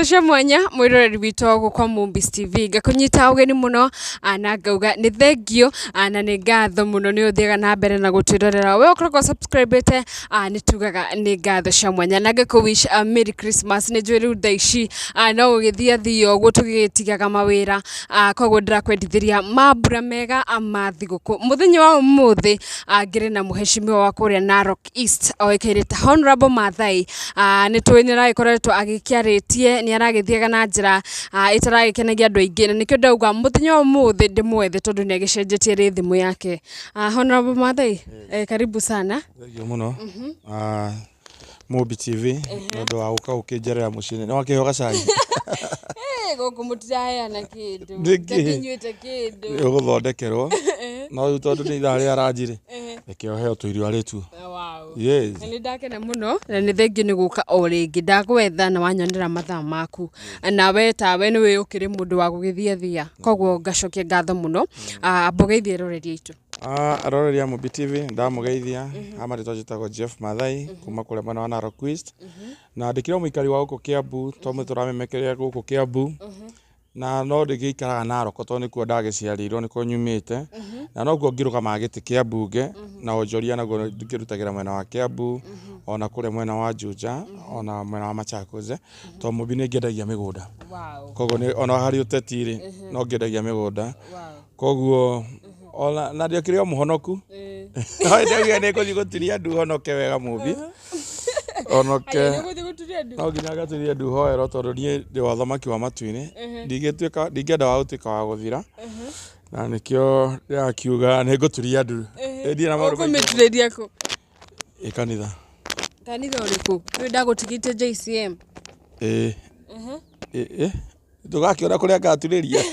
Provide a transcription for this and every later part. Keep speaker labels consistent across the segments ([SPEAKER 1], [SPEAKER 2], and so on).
[SPEAKER 1] Cia mwanya mwiroreri witũ gũkũ Mombis TV, ngakũnyita ũgeni mũno na ngauga nĩ thengio na nĩ ngatho mũno nĩ ũthiaga na mbere na gũtwĩrorera. We ũkoragwo subscribĩte, nĩ tugaga nĩ ngatho cia mwanya na ngakũ wish a Merry Christmas. Nĩ njũĩ rĩu thaa ici no gũgĩthiĩ athio ũguo tũgĩgĩtigaga mawĩra, koguo ndĩrakwendithĩria mambura mega ma thigũkũ. Mũthenya wa ũmũthĩ ngĩrĩ na mũheshimiwa wa kũrĩa Narok East oĩkaine ta Honorable Maathai. Nĩ tũĩ nĩ aragĩkoretwo agĩkĩarĩtie, nĩ aragĩthiaga na njĩra ĩtaragĩkenagia andũ aingĩ, na nĩkĩo ndauga mũthenya wa ũmũthĩ ndĩmwethe tondũ nĩ agĩcenjetie rĩthimũ yake. Honorable Maathai, karibu sana.
[SPEAKER 2] Thengiũ mũno. Mũmbi TV nĩ ũndũ wa gũka gũkĩnjerera mũciĩ. Nĩ wakĩheo gacai?
[SPEAKER 1] Gũkũ mũtiraheana kĩndũ.
[SPEAKER 2] Nĩkĩ?
[SPEAKER 1] Ndakĩnyuĩte kĩndũ.
[SPEAKER 2] Nĩ ũgũthondekerwo. No rĩu tondũ nĩ ithaa rĩa ranji rĩ, reke ũheo tũirio arĩ tuo.
[SPEAKER 1] Wow.
[SPEAKER 2] Yes.
[SPEAKER 1] Na nĩ ndakena mũno na nĩ thengio nĩ gũka o rĩngĩ. Ndagwetha na wanyonera mathaa maku, nawe tawe nĩ ũkĩrĩ mũndũ wa gũgĩthiathia, koguo ngacokia ngatho mũno. Amba ũgeithie eroreri aitũ.
[SPEAKER 2] Aroreri a Mũmbi TV, ndamũgeithia. Ha marĩtwa njĩtagwo Jeff Maathai kuma kũrĩa mwena wa Narok East. Na ndĩkĩrĩ o mũikari wa gũkũ Kiambu tondũ tũramemekeria gũkũ Kiambu. Na no ndĩgĩikaraga Narok tondũ nĩkuo ndagĩciarĩirwo, nĩkuo nyumĩte. Na nokuo ngĩrũgamaga gĩtĩ kĩa mbunge na onjoria naguo ngĩrutagĩra mwena wa Kiambu ona kũrĩa mwena wa Juja ona mwena wa Machakos, tondũ Mũmbi nĩ ngĩendagia mĩgũnda. Koguo ona harĩ ũteti rĩ, no ngĩendagia mĩgũnda. Koguo ona na ndĩkĩrĩ o mũhonoku. No ndauga nĩ ngũthiĩ gũturia ndu honoke wega Mũmbi. Honoke. No nginya ngaturie ndu hoerwo tondũ niĩ ndĩ wa ũthamaki wa matu-inĩ. Ndingĩtuĩka, ndingĩenda wa gũtuĩka wa gũthira. Na nĩkĩo ndĩrakiuga nĩ ngũturia ndu. Ndirĩ na maũndũ maingĩ.
[SPEAKER 1] Ũkũmĩturĩria kũ?
[SPEAKER 2] Ĩ kanitha.
[SPEAKER 1] Kanitha ũrĩkũ? Nĩ ndagũtigĩte JCM.
[SPEAKER 2] Ĩ. Ĩ ĩ. Ndũgakĩona kũrĩa ngaturĩria.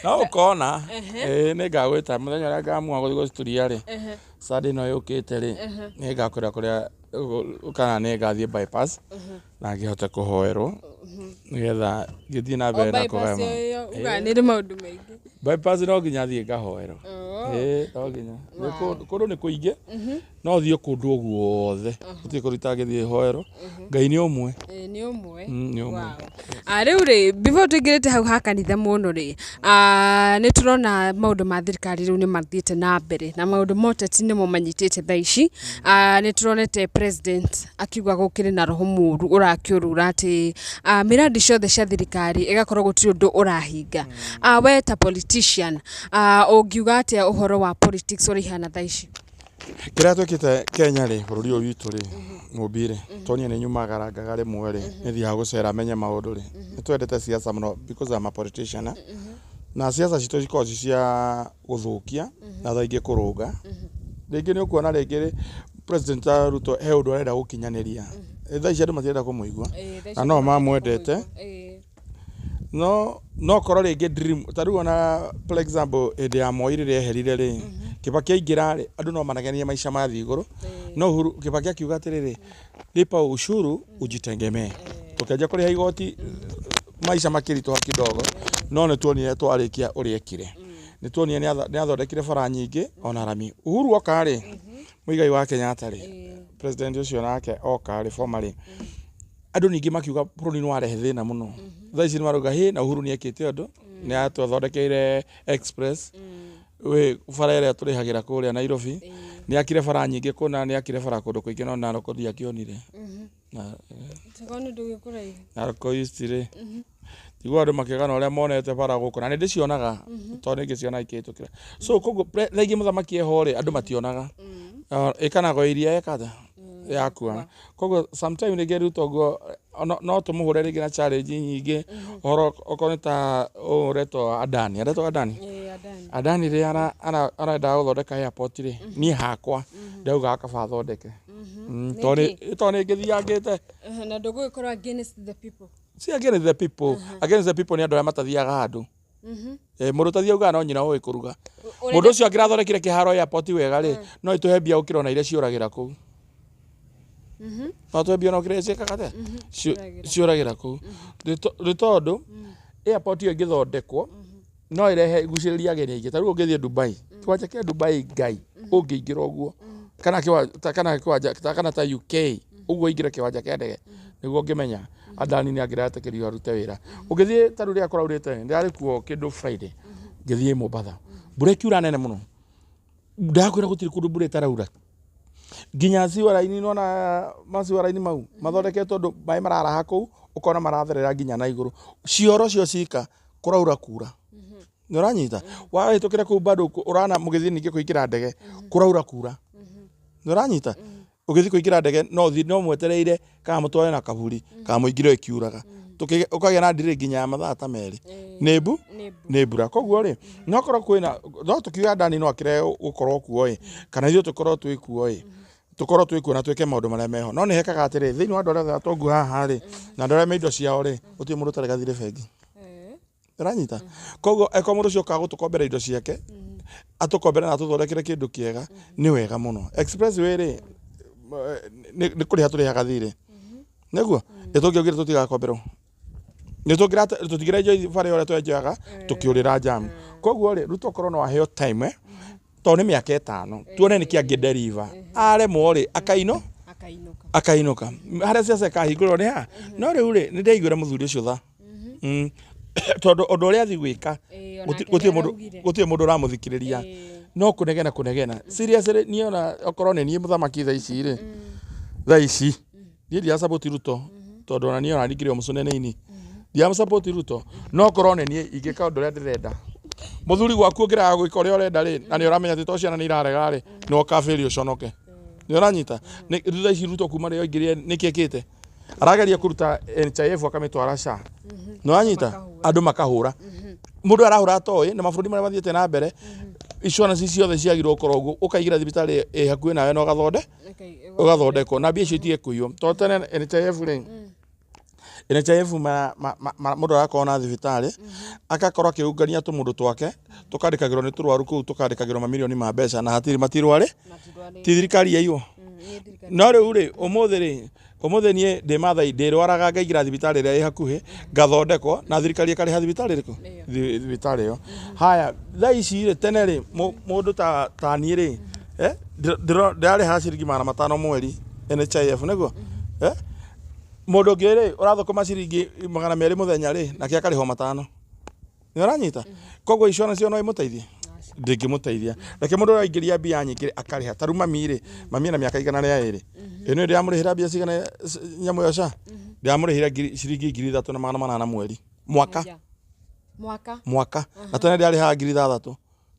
[SPEAKER 2] No ũkona. Ĩ nĩ ngagwĩta mũthenya ũrĩa ngamua gũthiĩ gũcituria rĩ. Sunday ĩno yũkĩte rĩ, nĩ ngakwĩra kũrĩa kana nĩ ngathiĩ bypass na ngĩhote kũhoerwo nĩgetha ngĩthiĩ na mbere na
[SPEAKER 1] Bypass
[SPEAKER 2] kũgaya.
[SPEAKER 1] ĩyo ugaga nĩ ĩrĩ maũndũ maingĩ.
[SPEAKER 2] Bypass no nginya thiĩ ngahoerwo. Ĩ no nginya. Nĩ kũndũ nĩ kũingĩ. No thiĩ kũndũ o guothe. Gũtirĩ kũndũ itangĩthiĩ hoerwo. Ngai nĩ ũmwe.
[SPEAKER 1] Ĩ nĩ ũmwe.
[SPEAKER 2] Nĩ ũmwe.
[SPEAKER 1] Rĩu rĩ, before tũingĩrĩte hau ha kanitha mũno rĩ, nĩ tũrona maũndũ ma thirikari rĩu nĩ mathiĩte na mbere na maũndũ ma ũteti nĩmo manyitĩte thaa ici. Nĩ tũronete president akiuga gũkĩrĩ na roho mũru ũrakĩũrũra atĩ miradi ciothe cia thirikari ĩgakorwo gũtirĩ ũndũ ũrahinga. We ta politician, ũngiuga atĩa ũhoro wa politics ũrĩa ihana thaa ici?
[SPEAKER 2] Kĩrĩa twĩkĩte Kenya rĩ, bũrũri ũyũ witũ rĩ, Mũmbi rĩ, tondũ niĩ nĩ nyumagarangaga rĩmwe rĩ, nĩ thiaga gũcera menye maũndũ rĩ. Nĩ twendete siasa mũno because I'm a politician. Na siasa citũ cikoragwo ci cia gũthũkia na thaa ingĩ kũrũnga. Rĩngĩ nĩ ũkuona rĩngĩ rĩ, President Ruto he ũndũ arenda gũkinyanĩria. Thaa ici andũ matirenda kũmũigua na no mamwendete. No korwo rĩngĩ dream ta rĩu ona for example hĩndĩ ya Moi rĩrĩa eherire rĩ, Kibaki aingĩra rĩ, andũ no manegenie maica mathiĩ igũrũ. No Uhuru Kibaki akiuga atĩrĩrĩ, lipa ushuru ujitegemee. Tũkĩanjia kũrĩha igoti maica makĩritũha kidogo, no nĩ tuonire twarĩkia ũrĩa ekire. Nĩ tuonire nĩ athondekire bara nyingĩ ona rami. Uhuru oka rĩ, Muigai wa Kenyatta rĩ, president ũcio nake oka rĩ, former rĩ, andũ ningĩ makiuga bũrũri nĩ warehe thĩna mũno. Thaa ici nĩ marauga hĩ na Uhuru nĩ ekĩte ũndũ, nĩ atũthondekeire express wĩ bara ĩrĩa tũrĩhagĩra kũrĩa Nairobi, nĩ akire bara nyingĩ kũna, nĩ akire bara kũndũ kũingĩ no Narok ndiakĩonire. Narok East rĩ, tiguo andũ makĩgana ũrĩa monete bara gũkũ na nĩ ndĩcionaga tondũ nĩ ngĩcionaga ikĩhĩtũkĩra. So koguo thaa ingĩ mũthamaki eho rĩ, andũ mationaga. Ĩkanagwo iria ĩkata yakua. Koguo sometime rĩngĩ Ruto ũguo no tũmũhũre rĩngĩ na challenge nyingĩ ũhoro okorwo nĩ ta ũyũ ũretwo Adani, aretwo Adani. Adani rĩrĩa arendaga gũthondeka airport rĩ, niĩ hakwa ndaugaga kaba athondeke. Tondũ nĩ ngĩthiangĩte.
[SPEAKER 1] Na ndũgũgĩkorwo against the people.
[SPEAKER 2] Si against the people. Against the people nĩ andũ arĩa matathiaga handũ. Mũndũ ũtathiaga augaga no nyina ũĩ kũruga. Mũndũ ũcio angĩrathondekire kĩharo airport wega rĩ, no ĩtũhe mbia gũkĩra ona iria ciũragĩra kũu. No tũhe mbia ona gũkĩra iria ciĩkaga atĩa? Ciũragĩra kũu. Nĩ tondũ airport ĩyo ĩngĩthondekwo no ĩrehe igucĩrĩrie ageni aingĩ. Ta rĩu ũngĩthiĩ Dubai, kĩwanja kĩa Dubai Ngai ũngĩingĩra ũguo kana kĩwanja kana kĩwanja kana ta UK ũguo ũingĩre kĩwanja kĩa ndege nĩguo ũngĩmenya. Adani nĩ angĩretĩkĩrio arute wĩra. Ũngĩthiĩ ta rĩu rĩrĩa kũraurĩte, ndĩrarĩ kuo kĩndũ Friday, ngĩthiĩ Mombatha, mbura ĩkiura nene mũno, ndakwĩra gũtirĩ kũndũ mbura ĩtaraura, nginya ciwara-inĩ. Nĩwona maciwara-inĩ mau mathondeketwo ũndũ maĩ mararaha kũu, ũkona maratherera nginya na igũrũ. Cioro cio cika kũraura kura, nĩ ũranyita? Wahĩtũkĩra kũu bado ũrana mũgĩthiĩ ningĩ kũingĩra ndege, kũraura kura, nĩ ũranyita? Ũgĩthiĩ kũingĩra ndege, no ũthiĩ no mwetereire kana mũtware na kaburi kana mũingĩre ĩkiuraga. Ũkagĩa na delay nginya ya mathaa ta 2 nĩ mbu nĩ mbura. Koguo rĩ, no korwo kwĩna, no tũkiuga Dani no akĩrege gũkorwo kuo ĩ, kana ithuĩ tũkorwo twĩ kuo ĩ, tũkorwo twĩ kuo na twĩke maũndũ marĩa meho. No nĩ hekaga atĩrĩ, thĩinĩ wa andũ arĩa othe atongu haha rĩ, na andũ arĩa me indo ciao rĩ, gũtirĩ mũndũ ũtarĩ gathirĩ bengi. Ũranyita? Koguo angĩkorwo mũndũ ũcio okaga gũtũkombera indo ciake, atũkombere na atũthondekere kĩndũ kĩega, nĩ wega mũno. Expressway rĩ, nĩ kũrĩha tũrĩhaga thirĩ, nĩguo ĩ tũngĩaugire tũtigakomberwo, nĩ tũtingĩra enjoy bara ũrĩa twenjoyaga tũkĩũrĩra jam. Koguo rĩ, Ruto korwo no aheo time, tondũ nĩ mĩaka 5, tuone nĩkĩ angĩ deliver. Aremwo rĩ, akaino
[SPEAKER 1] Akainũka.
[SPEAKER 2] Akainũka harĩa ciaca ikahingũrwo nĩ ha. No rĩu rĩ, nĩ ndaiguĩra mũthuri ũcio tha, tondũ ũndũ ũrĩa athiĩ gwĩka,
[SPEAKER 1] Ĩĩ, onake
[SPEAKER 2] gũtirĩ mũndũ
[SPEAKER 1] nĩaraugire.
[SPEAKER 2] Gũtirĩ mũndũ ũramũthikĩrĩria. No kũnegena kũnegena. Seriously, niĩ ona okorwo nĩ niĩ mũthamaki thaa ici rĩ, thaa ici niĩ ndira support Ruto, tondũ ona niĩ ona ndingĩrĩ o mũcũnene-inĩ, ndira support Ruto. No korwo nĩ niĩ ingĩka ũndũ ũrĩa ndĩrenda, mũthuri gwaku ũngĩraga gwĩka ũrĩa ũrenda rĩ, na nĩ ũramenya atĩ to ciana nĩ irarega rĩ, no ũkabĩri ũconoke. Nĩ ũranyita? Thutha ici Ruto kuma rĩo aingĩrire, nĩkĩ ekĩte? Arageria kũruta NHIF akamĩtwara SHA. Nĩ wanyita? Andũ makahũra, mũndũ arahũra atoĩ. Na mabũrũri marĩa mathiĩte na mbere, insurance ciothe ciagĩrĩirwo gũkorwo ũguo, ũkaingĩra thibitarĩ ĩ hakuhĩ nawe na ũgathondekwo na mbia icio itige kũiywo. Tondũ tene NHIF rĩ, NHIF mũndũ arakorwo na thibitarĩ, agakorwo akĩungania tũmũndũ twake, tũkandĩkagĩrwo nĩ tũrwaru kũu, tũkandĩkagĩrwo mamirioni ma mbeca, na hatirĩ matirwarĩ, ti thirikari yaiywo. No rĩu rĩ, ũmũthĩ rĩ, ũmũthĩ niĩ ndĩ Mathai, ndĩrwaraga ngaingĩra thibitarĩ ĩrĩa ĩ hakuhĩ, ngathondekwo, na thirikari ĩkarĩha thibitarĩ ĩrĩkũ? Thibitarĩ ĩyo. Haya, thaa ici rĩ, tene rĩ, mũndũ ta niĩ rĩ, ndĩrarĩhaga ciringi 500 mweri NHIF, nĩguo mũndũ ũngĩ rĩ, ũrathũkũma ciringi 200 mũthenya rĩ, nake akarĩhwo 500. Nĩ ũranyita? Koguo insurance ĩyo no ĩmũteithie? Ndĩngĩmũteithia. Reke mũndũ ũrĩa waingĩria mbia nyingĩ rĩ, akarĩha. Ta rĩu mami rĩ, mami ena mĩaka 102. Ĩ nĩ ndĩramũrĩhĩra mbia cigana nyamũ ĩyo SHA? Ndĩramũrĩhĩra ciringi 3800 mweri, mwaka.
[SPEAKER 1] Mwaka.
[SPEAKER 2] Mwaka. Na tene ndĩrarĩhaga 6000,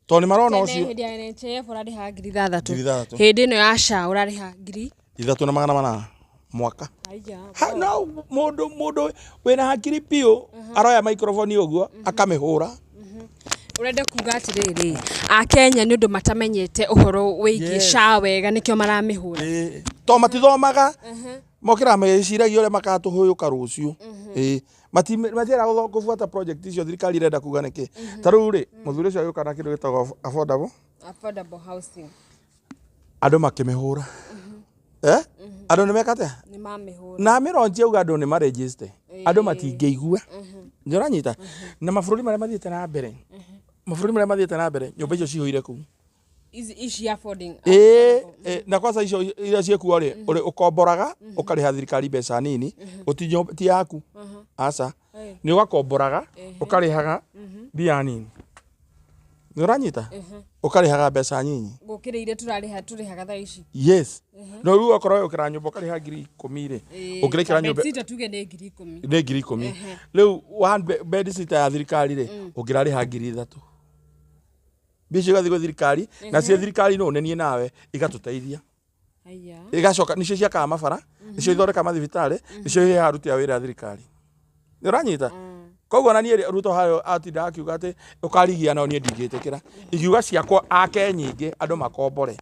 [SPEAKER 2] tondũ nĩ marona
[SPEAKER 1] Tene
[SPEAKER 2] ũcio.
[SPEAKER 1] Hĩndĩ ya NHIF ũrarĩha 6000.
[SPEAKER 2] 6000.
[SPEAKER 1] Hĩndĩ ĩno ya SHA ũrarĩha ngiri
[SPEAKER 2] 3800 mwaka.
[SPEAKER 1] Aya.
[SPEAKER 2] Ha, no mũndũ wĩna hakiri biũ aroya microphone ũguo akamĩhũra.
[SPEAKER 1] Ũrenda kuga atĩrĩrĩ, akenya nĩ ũndũ matamenyete ũhoro wĩgiĩ SHA wega, nĩkĩo maramĩhũra?
[SPEAKER 2] Ĩĩ. To matithomaga, mokĩraga magĩciragia ũrĩa makatũhũyũka rũciũ. Ĩĩ, matienda gũbuata project icio thirikari ĩrenda kuga nĩkĩ. Ta rĩu rĩ, mũthuri ũcio agĩũka na kĩndũ gĩtagwo affordable,
[SPEAKER 1] Affordable housing.
[SPEAKER 2] Andũ makĩmĩhũra. Andũ nĩ meka atĩa?
[SPEAKER 1] Nĩ mamĩhũra.
[SPEAKER 2] Na amĩronji auga andũ nĩ marejiste, andũ matingĩigua. Nĩ ũranyita? Na mabũrũri marĩa mathiĩte na mbere, mabũrũri marĩa mathiĩte na mbere, nyũmba icio cihũire kũu.
[SPEAKER 1] Ici ici affording.
[SPEAKER 2] Ĩĩ, na kwanza icio iria ciĩkuo rĩ, ũrĩ ũkomboraga, ũkarĩha thirikari mbeca nini, gũti ti yaku, aca. Nĩ ũgakomboraga, ũkarĩhaga mbia nini. Nĩ ũranyita? Ũkarĩhaga mbeca nyinyi
[SPEAKER 1] gũkĩra iria tũrarĩha, tũrĩhaga thaa ici.
[SPEAKER 2] Yes, no rĩu okorwo ũkĩra nyũmba ũkarĩha 10,000 rĩ, ũngĩraikara nyũmba
[SPEAKER 1] Bedsitter tuge nĩ 10,000.
[SPEAKER 2] Nĩ 10,000. Rĩu one bedsitter ya thirikari rĩ, ũngĩrarĩha 3000. Mbia icio igathiĩ gwĩ thirikari, na cio thirikari no nenie nawe igatũteithia.
[SPEAKER 1] Aya.
[SPEAKER 2] Igacoka nicio ciakaga mabara, nicio ithondekaga mathibitarĩ, nicio iheaga aruti a wĩra a thirikari. Nĩ ũranyita? Koguo ona niĩ Ruto hayo atinda akiuga atĩ ũkarigia nao, niĩ ndingĩtĩkĩra. Ingiuga ciakwo ake nyingĩ, andũ makombore,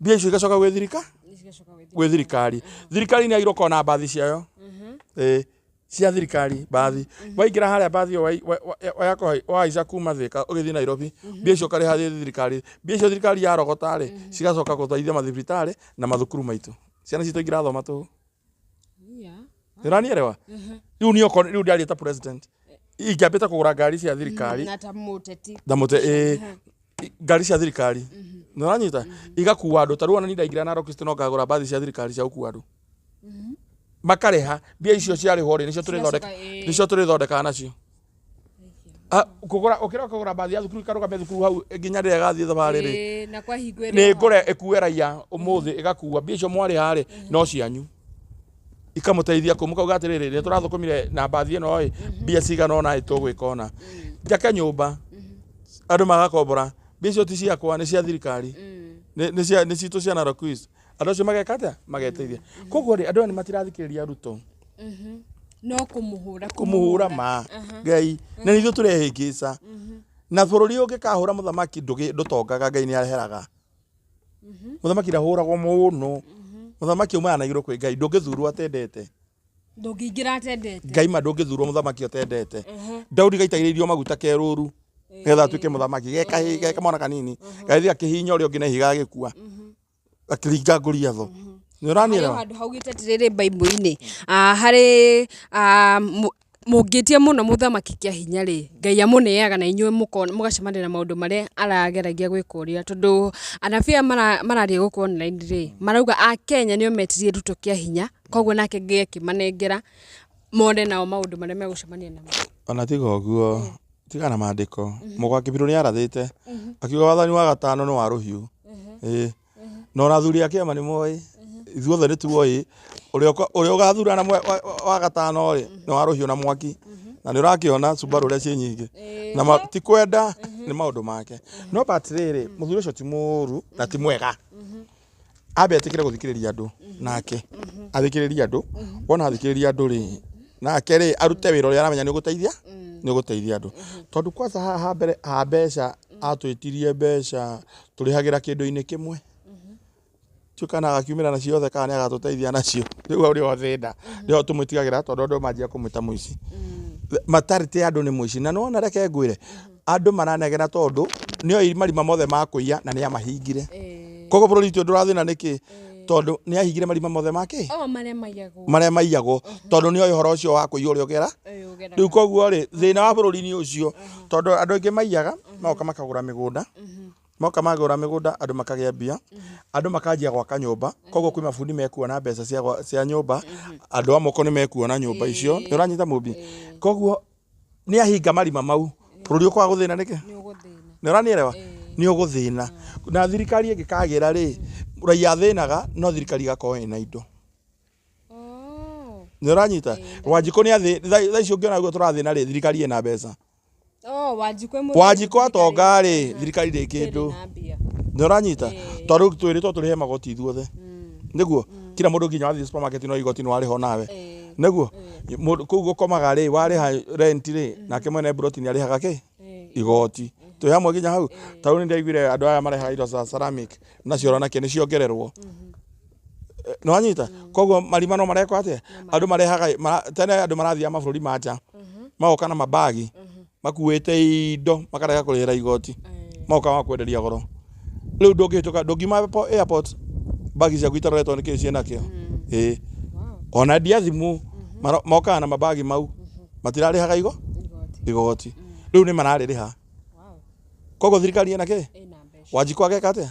[SPEAKER 2] mbia icio igacoka gwĩ thirika
[SPEAKER 1] Cigacoka gwĩ
[SPEAKER 2] gwĩ thirikari. Thirikari nĩ yagĩrĩirwo gũkorwo na mbathi ciayo. Ĩĩ, cia thirikari, mbathi. Waingĩra harĩa mbathi ĩyo wahaica kuma Thĩka ũgĩthiĩ Nairobi, mbia icio ũkarĩha thirikari. Mbia icio thirikari yarogota rĩ, cigacoka gũteithia mathibitarĩ na mathukuru maitũ, ciana citũ ingĩrathoma tũhũ. Nĩũranielewa? Rĩu niĩ okorwo rĩu ndĩaria ta president, ingĩambĩte kũgũra ngari cia thirikari.
[SPEAKER 1] Na ta mũteti.
[SPEAKER 2] Na mũte, ĩĩ, ngari cia thirikari, nĩũranyita, igakua andũ. Ta rĩu ona niĩ ndaingĩra Narok East, no ngagũra mbathi cia thirikari cia gũkua andũ. Makarĩha mbia icio ciarĩhwo rĩ, nĩcio tũrĩthondeka,
[SPEAKER 1] Cigacoka, ĩĩ.
[SPEAKER 2] nĩcio tũrĩthondekaga nacio. Ah, kũgũra ũkĩra kũgũra mbathi ya thukuru ĩkarũgame thukuru hau nginya rĩrĩa ĩgathiĩ thabarĩ rĩ,
[SPEAKER 1] Ĩĩ, na kwa hingo ĩrĩa
[SPEAKER 2] nĩ ngũre ĩkue raia ũmũthĩ ĩgakua mbia icio mwarĩha rĩ, no cianyu ikamũteithia kũ mũkauga atĩrĩrĩ, nĩ tũrathũkũmire na mbathi ĩno ĩ mbia cigana ũna ĩ tũgwĩka ũna, njake nyũmba andũ magakombora, mbia icio ti ciakwa, nĩ cia thirikari, nĩ citũ cia Narok East. Andũ acio mageka atĩa? Mageteithia. Koguo rĩ, andũ aya nĩ matirathikĩrĩria Ruto.
[SPEAKER 1] No kũmũhũra.
[SPEAKER 2] Kũmũhũra ma Ngai na nĩ ithuĩ tũrehĩngĩca na bũrũri ũngĩkahũra mũthamaki ndũtongaga. Ngai nĩ areheraga mũthamaki, ndahũragwo mũno. Mũthamaki aumaga na igũrũ kwĩ Ngai, ndũngĩthurwo atendete.
[SPEAKER 1] Ndũngĩingĩra atendete.
[SPEAKER 2] Ngai ma ndũngĩthurwo mũthamaki atendete. Daudi gaitagĩrĩrio maguta kerũru nĩgetha atuĩke mũthamaki, ge kamwana kanini gagĩthiĩ gakĩhihinya ũrĩa ũngĩ na ihiga, agĩkua, akĩringa Goliath. Nĩ
[SPEAKER 1] Harĩ
[SPEAKER 2] ũranielewa?
[SPEAKER 1] Handũ haugĩte atĩrĩrĩ Bible-inĩ, harĩ mũngĩtia mũno mũthamaki kĩa hinya rĩ, Ngai amũneaga na inyuĩ mũgacemania na maũndũ marĩa arageragia gwĩka ũrĩa, tondũ anabii aya mararia gũkũ online rĩ, marauga a Kenya nĩo metirie Ruto kĩa hinya, koguo nake Ngai akĩmanengera mone nao maũndũ marĩa megũcemania namo.
[SPEAKER 2] Ona tiga ũguo, tiga na maandĩko, mũgwa Kĩbirũ nĩ arathĩte akiuga wathani wa gatano nĩ wa rũhiũ. Ĩĩ, na ona athuri a kĩama nĩ moĩ, ithuothe nĩ tuoĩ ũrĩa ũrĩa ũgathurana wa gatano rĩ, nĩ wa rũhiũ na mwaki, na nĩ ũrakĩona Subaru ũrĩa ciĩ nyingĩ na ti kwenda nĩ maũndũ make. No but rĩrĩ, mũthuri ũcio ti mũũru na ti mwega, ambe etĩkĩre gũthikĩrĩria andũ, nake athikĩrĩrie andũ. Wona athikĩrĩria andũ rĩ, nake rĩ arute wĩra ũrĩa aramenya nĩ ũgũteithia, nĩ ũgũteithia andũ, tondũ kwanza haha ha mbere ha mbeca atwĩtirie mbeca tũrĩhagĩra kĩndũ-inĩ kĩmwe, tiũ kana agakiumĩra nacio othe kana nĩ agatũteithia nacio. Rĩu hau nĩho thĩna, nĩho tũmwĩtigagĩra, tondũ andũ manjia kũmwĩta mũici, matarĩte andũ nĩ mũici. Na nĩwona, reke ngwĩre, andũ maranegena tondũ nĩoĩ marima mothe ma kũiya na nĩ amahingire. Koguo bũrũri witũ ndũrathĩna nĩkĩ? Tondũ nĩ ahingire marima mothe ma kĩ?
[SPEAKER 1] O marĩa maiyagwo.
[SPEAKER 2] Marĩa maiyagwo, tondũ nĩoĩ ũhoro ũcio wa kũiya ũrĩa ũgera.
[SPEAKER 1] Ũyũ ũgeraga.
[SPEAKER 2] Rĩu koguo rĩ, thĩna wa bũrũri nĩ ũcio, tondũ andũ aingĩ maiyaga, magoka makagũra mĩgũnda, moka magũra mĩgũnda, andũ makagĩa mbia, andũ makanjia gwaka nyũmba. Koguo kwĩ mabundi mekuona mbeca cia nyũmba, andũ a moko nĩ mekuona nyũmba icio. Nĩ ũranyita, mũmbi? Koguo nĩ ahinga marima mau, bũrũri ũkwaga gũthĩna nĩkĩ?
[SPEAKER 1] Nĩ ũgũthĩna.
[SPEAKER 2] Nĩ ũranielewa? Nĩ ũgũthĩna. Na thirikari ĩngĩkagĩra rĩ, raia athĩnaga, no thirikari ĩgakorwo ĩna indo.
[SPEAKER 1] Oh.
[SPEAKER 2] Nĩ ũranyita? Wanjikũ nĩ athĩ thaa ici ũngĩona ũguo tũrathĩna rĩ, thirikari ĩna mbeca.
[SPEAKER 1] Oh, Wanjikũ ĩ mũthĩni,
[SPEAKER 2] Wanjikũ atonga rĩ,
[SPEAKER 1] thirikari
[SPEAKER 2] thirikari ndĩ
[SPEAKER 1] ndĩrĩ
[SPEAKER 2] kĩndũ.
[SPEAKER 1] na mbia.
[SPEAKER 2] Nĩ ũranyita? Tondũ rĩu twĩrĩtwo tũrĩhe magoti ithuothe, nĩguo kila mũndũ, nginya wathiĩ supermarket no igoti nĩ warĩha onawe. Nĩguo mũndũ kũu gũkomaga rĩ, warĩha rent rĩ, nake mwene broti nĩ arĩhaga kĩ? Igoti. Twĩ hamwe nginya hau? Ta rĩu nĩ ndaiguire andũ aya marehaga indo za ceramic nacio nake nĩ ciongererwo. Nĩ wanyita? Koguo marima no marekwo atĩa? Andũ marehaga tene andũ marathiaga mabũrũri ma nja, magoka na mabagi makuĩte indo, makarega kũrĩhĩra igoti, magoka makwenderia goro. Rĩu ndũngĩhĩtũka, ndũngiuma airport bagi ciaku itaroretwo nĩ kĩĩ ciĩnakĩo. Ĩĩ, ona endia thimũ mokaga na mabagi mau, matirarĩhaga
[SPEAKER 1] Igoti.
[SPEAKER 2] Igoti rĩu nĩ mararĩrĩha. Koguo thirikari ĩna kĩ?
[SPEAKER 1] Ĩna mbeca.
[SPEAKER 2] Wanjikũ ageka atĩa?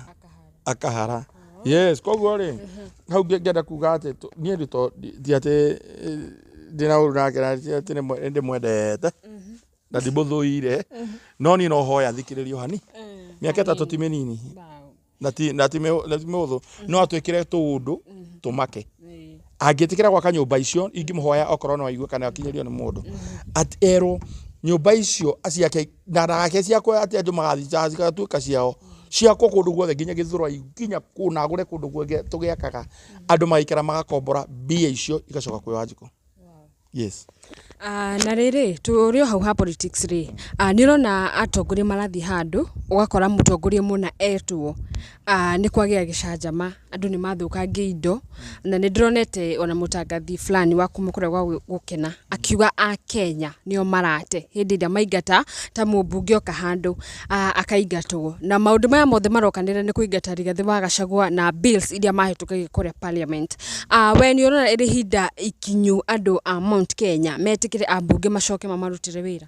[SPEAKER 1] Akahara.
[SPEAKER 2] Akahara, yes. Koguo rĩ, hau ngĩenda kuga atĩ niĩ Ruto ti atĩ ndĩna ũru nake, na ti atĩ nĩ ndĩmwendete na ndimũthũire, no niĩ no hoya thikĩrĩrio hani. Mĩaka 3 ti mĩnini.
[SPEAKER 1] Wow.
[SPEAKER 2] Na ti mĩhũthũ, no atwĩkĩre tũũndũ tũmake. Angĩtĩkĩra gwaka nyũmba icio, ingĩmũhoya okorwo no aigue kana akinyĩrio nĩ mũndũ, atĩ erwo nyũmba icio aciake na ndagake ciakwo atĩ andũ magathiĩ cigatuĩka ciao, ciakwo kũndũ guothe nginya Gĩthũrai, nginya kũu, na agũre kũndũ guothe tũgĩakaga, andũ magaikara magakombora, mbia icio igacoka kwĩ Wanjikũ. Yes.
[SPEAKER 1] Ah, na rĩrĩ tũrĩ o hau ha politics rĩ, nĩ ũrona atongoria marathiĩ handũ, ũgakora mũtongoria mũna etwo, nĩ kwagĩa gĩcanjama, andũ nĩ mathũkangia indo, na nĩ ndĩronete ona mũtangathi fulani wa kuma kũrĩa gwa gũkena akiuga a Kenya nĩo marate hĩndĩ ĩrĩa maingata ta mũmbunge oka handũ, akaingatwo, na maũndũ maya mothe marokanĩra nĩ kũingata Rigathĩ wa Gachagua na bills iria mahĩtũkagia kũrĩa parliament. We nĩ ũrona ĩrĩ ihinda ikinyu andũ a Mount Kenya metĩkĩre ambunge macoke mamarutĩre wĩra?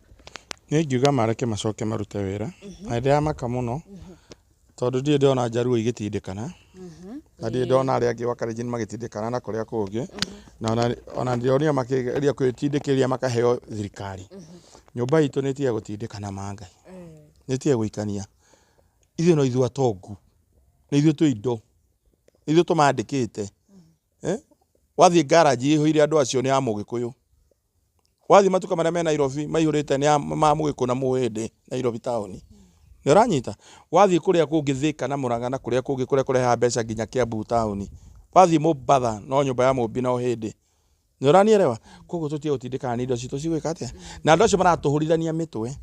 [SPEAKER 2] Niĩ ingiuga mareke macoke marute wĩra, na ndĩramaka mũno. Tondũ ndirĩ ndĩrona Njaruo igĩtindĩkana, na ndirĩ ndona arĩa angĩ wa Kalenjin magĩtindĩkana na kũrĩa kũngĩ, na ona ndĩronire makĩgeria kwĩtindĩkĩrĩria makaheo thirikari. Nyũmba itũ nĩ ĩtige gũtindĩkana ma Ngai, nĩ ĩtige gũikania. Ithuĩ no ithuĩ atongu, nĩ ithuĩ twĩ indo, nĩ ithuĩ tũmandĩkĩte. Wathiĩ garage ĩihũire andũ acio nĩ a Mũgĩkũyũ. Wathiĩ matuka marĩa me Nairobi maihũrĩte nĩ ma Mũgĩkũyũ na Mũhĩndĩ Nairobi taũni. Nĩ ũranyita? Wathiĩ kũrĩa kũngĩ Thika na Murang'a na kũrĩa kũngĩ kũrĩa kũrehaga mbeca nginya Kiambu taũni. Wathiĩ Mombatha no nyũmba ya Mũmbi na Ũhĩndĩ. Nĩ ũranielewa? Koguo tũtige gũtindĩkana nĩ indo citũ cigwĩka atĩa? Na andũ acio maratũhũrithania mĩtwe.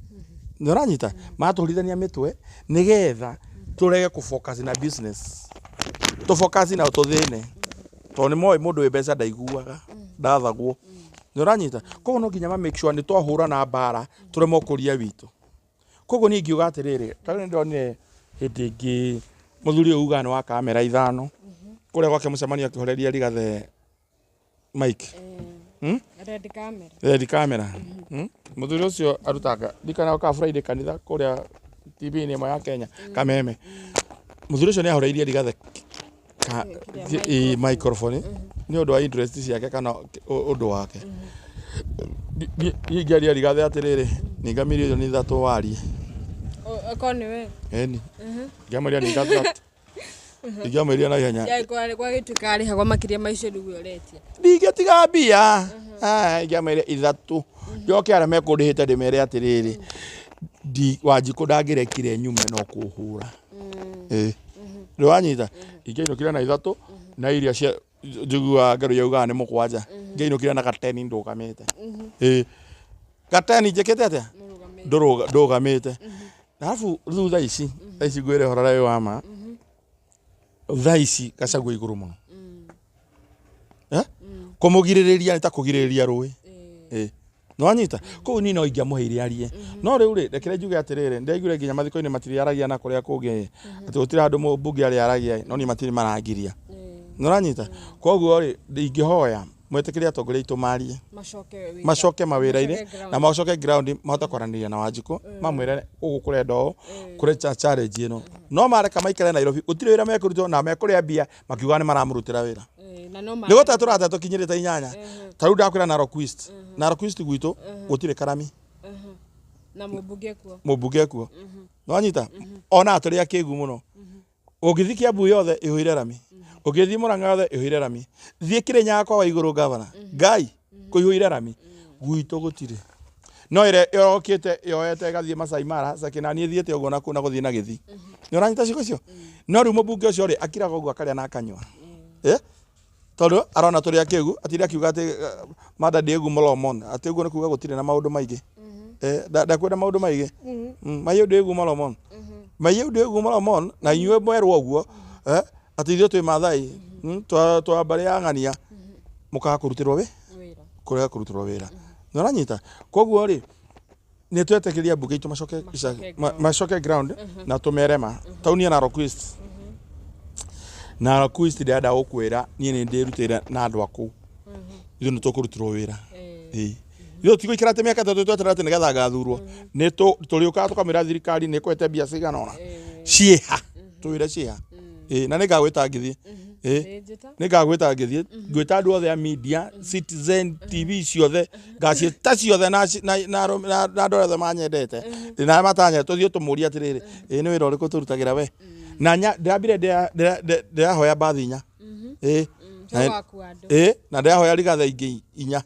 [SPEAKER 2] Nĩ ũranyita? Maratũhũrithania mĩtwe nĩgetha tũrege kũ focus na business. Tũ focus na tũthĩne. Tondũ nĩ moĩ mũndũ wĩ mbeca ndaiguaga, ndathagwo. Nĩ ũranyita? Koguo no nginya ma make sure nĩ twahũrana mbara tũremwo kũria witũ. Koguo niĩ ingiuga atĩrĩrĩ, ta rĩu nĩ ndonire hĩndĩ ĩngĩ mũthuri ũyũ ugaga nĩ wa kamera ithano, kũrĩa gwake mũcemanio akĩhoreria Rigathĩ Mike.
[SPEAKER 1] Red camera.
[SPEAKER 2] Red camera. Mũthuri ũcio arutaga ndikana okaga Friday kanitha kũrĩa TV-inĩ ĩmwe ya Kenya, Kameme. Mũthuri ũcio nĩ ahoreirie Rigathĩ microphone nĩ ũndũ wa interest ciake kana ũndũ wake. Niĩ ingĩaria Rigathĩ atĩrĩrĩ, ninga mirioni 3 warie.
[SPEAKER 1] Okorwo nĩ we.
[SPEAKER 2] Ĩni. Ingĩamwĩria ninga 3. Ingĩamwĩria na ihenya.
[SPEAKER 1] Gwagĩtuĩka arĩhagwo makĩria ma icio rĩu ũretia.
[SPEAKER 2] Ndingĩtiga mbia. Ingĩamwĩria 3. Njoke arĩa mekũndĩhĩte ndĩmere atĩrĩrĩ, Wanjikũ ndangĩrekire nyume no kũhũra. Nĩ wanyita? Ingĩainũkire na 3 na iria cia njiguaga ngero yaugaga nĩ 7. Ingĩainũkire na gateni ndũgamĩte. Gateni njĩkĩte atĩa? Ndũgamĩte. Alafu rĩu thaa ici, thaa ici ngwĩre ũhoro ũrĩa wĩ wa ma. Thaa ici Gachagua igũrũ mũno. Kũmũgirĩrĩria nĩ ta kũgirĩrĩria rũĩ. Nĩ wanyita? Koguo niĩ no ingĩamũheire arie. No rĩu rĩ, rekere njuge atĩrĩrĩ, ndĩraiguire nginya mathiko-inĩ matirĩaragia na kũrĩa kũngĩ. Atĩ gũtirĩ handũ mũmbunge arĩaragia, no niĩ matirĩ marangiria. Nĩ ũranyita? Koguo rĩ, ingĩhoya mwĩtĩkĩrie atongoria aitũ marie. Macoke mawĩra-inĩ na macoke ground mahote kwaranĩria na Wanjikũ, mamwĩre gũkũ kũrenda ũũ, kũrĩ challenge ĩno. No mareka maikare Nairobi, gũtirĩ wĩra mekũrutwo na mekũrĩa mbia makiuga nĩ maramũrutĩra wĩra. Nĩ gũta tũrata tũkinyĩrĩte 8. Ta rĩu ndakwĩra Narok East. Narok East gwitũ gũtirĩ karami.
[SPEAKER 1] Na mũmbunge kuo.
[SPEAKER 2] Mũmbunge kuo. Nĩ wanyita? Ona tũrĩ akĩgu mũno. Ũngĩthiĩ Kiambu yothe ĩhũire rami. Ũngĩthiĩ Murang'a yothe ĩhũire rami. Thiĩ Kĩrĩnyaga kwa Waigũrũ gavana. Ngai kũihũire rami. Gwitũ gũtirĩ. No ĩrĩa yokĩte yoete ĩgathiĩ Masai Mara, Sakinani ĩthiĩte ũguo na kũu na gũthiĩ na gĩthii. Nĩ ũranyita ciugo icio? No rĩu mũmbunge ũcio rĩ, akiraga ũguo akarĩa na akanyua. Tondũ arona tũrĩ akĩgu, atinda akiuga atĩ mada ndĩgu molomon, atĩ ũguo nĩ kuga gũtirĩ na maũndũ maingĩ. Ndakwenda maũndũ maingĩ. Maiyũ ndĩgu molomon. Maiyũ ndĩgu molomon, na inyuĩ mwerwo ũguo, atĩ ithuĩ twĩ Maathai, twa mbarĩ ya ng'ania, mũkaga kũrutĩrwo wĩ? Kũrega kũrutĩrwo wĩra. Nĩ ũranyita? Koguo rĩ, nĩ twetĩkĩria mbunge itũ macoke ground na tũmere ma. Taũni ya Narok East. Narok East ndĩrenda gũkwĩra niĩ nĩ ndĩrutĩire na andũ a kũu. Ithuĩ nĩ tũkũrutĩrwo wĩra. Ithuĩ tũtigũikara atĩ mĩaka 3 tweterera atĩ nĩgetha ngathurwo. Nĩ tũrĩũkaga tũkamwĩra thirikari nĩ ĩkũhete mbia cigana ũna. Ciĩha. Tũwĩre ciĩha. Na nĩ ngagwĩta ngĩthiĩ. Nĩ ngagwĩta ngĩthiĩ. Ngwĩta andũ othe a media, Citizen TV ciothe, ngaciĩta ciothe na andũ othe manyendete. Na arĩa matanyendete, tũthiĩ tũmũrie atĩrĩrĩ, nĩ wĩra ũrĩkũ tũrutagĩra we? Na ndĩrambire ndĩrahoya mbathi 4. Na ndĩrahoya Rigathĩ ingĩ 4.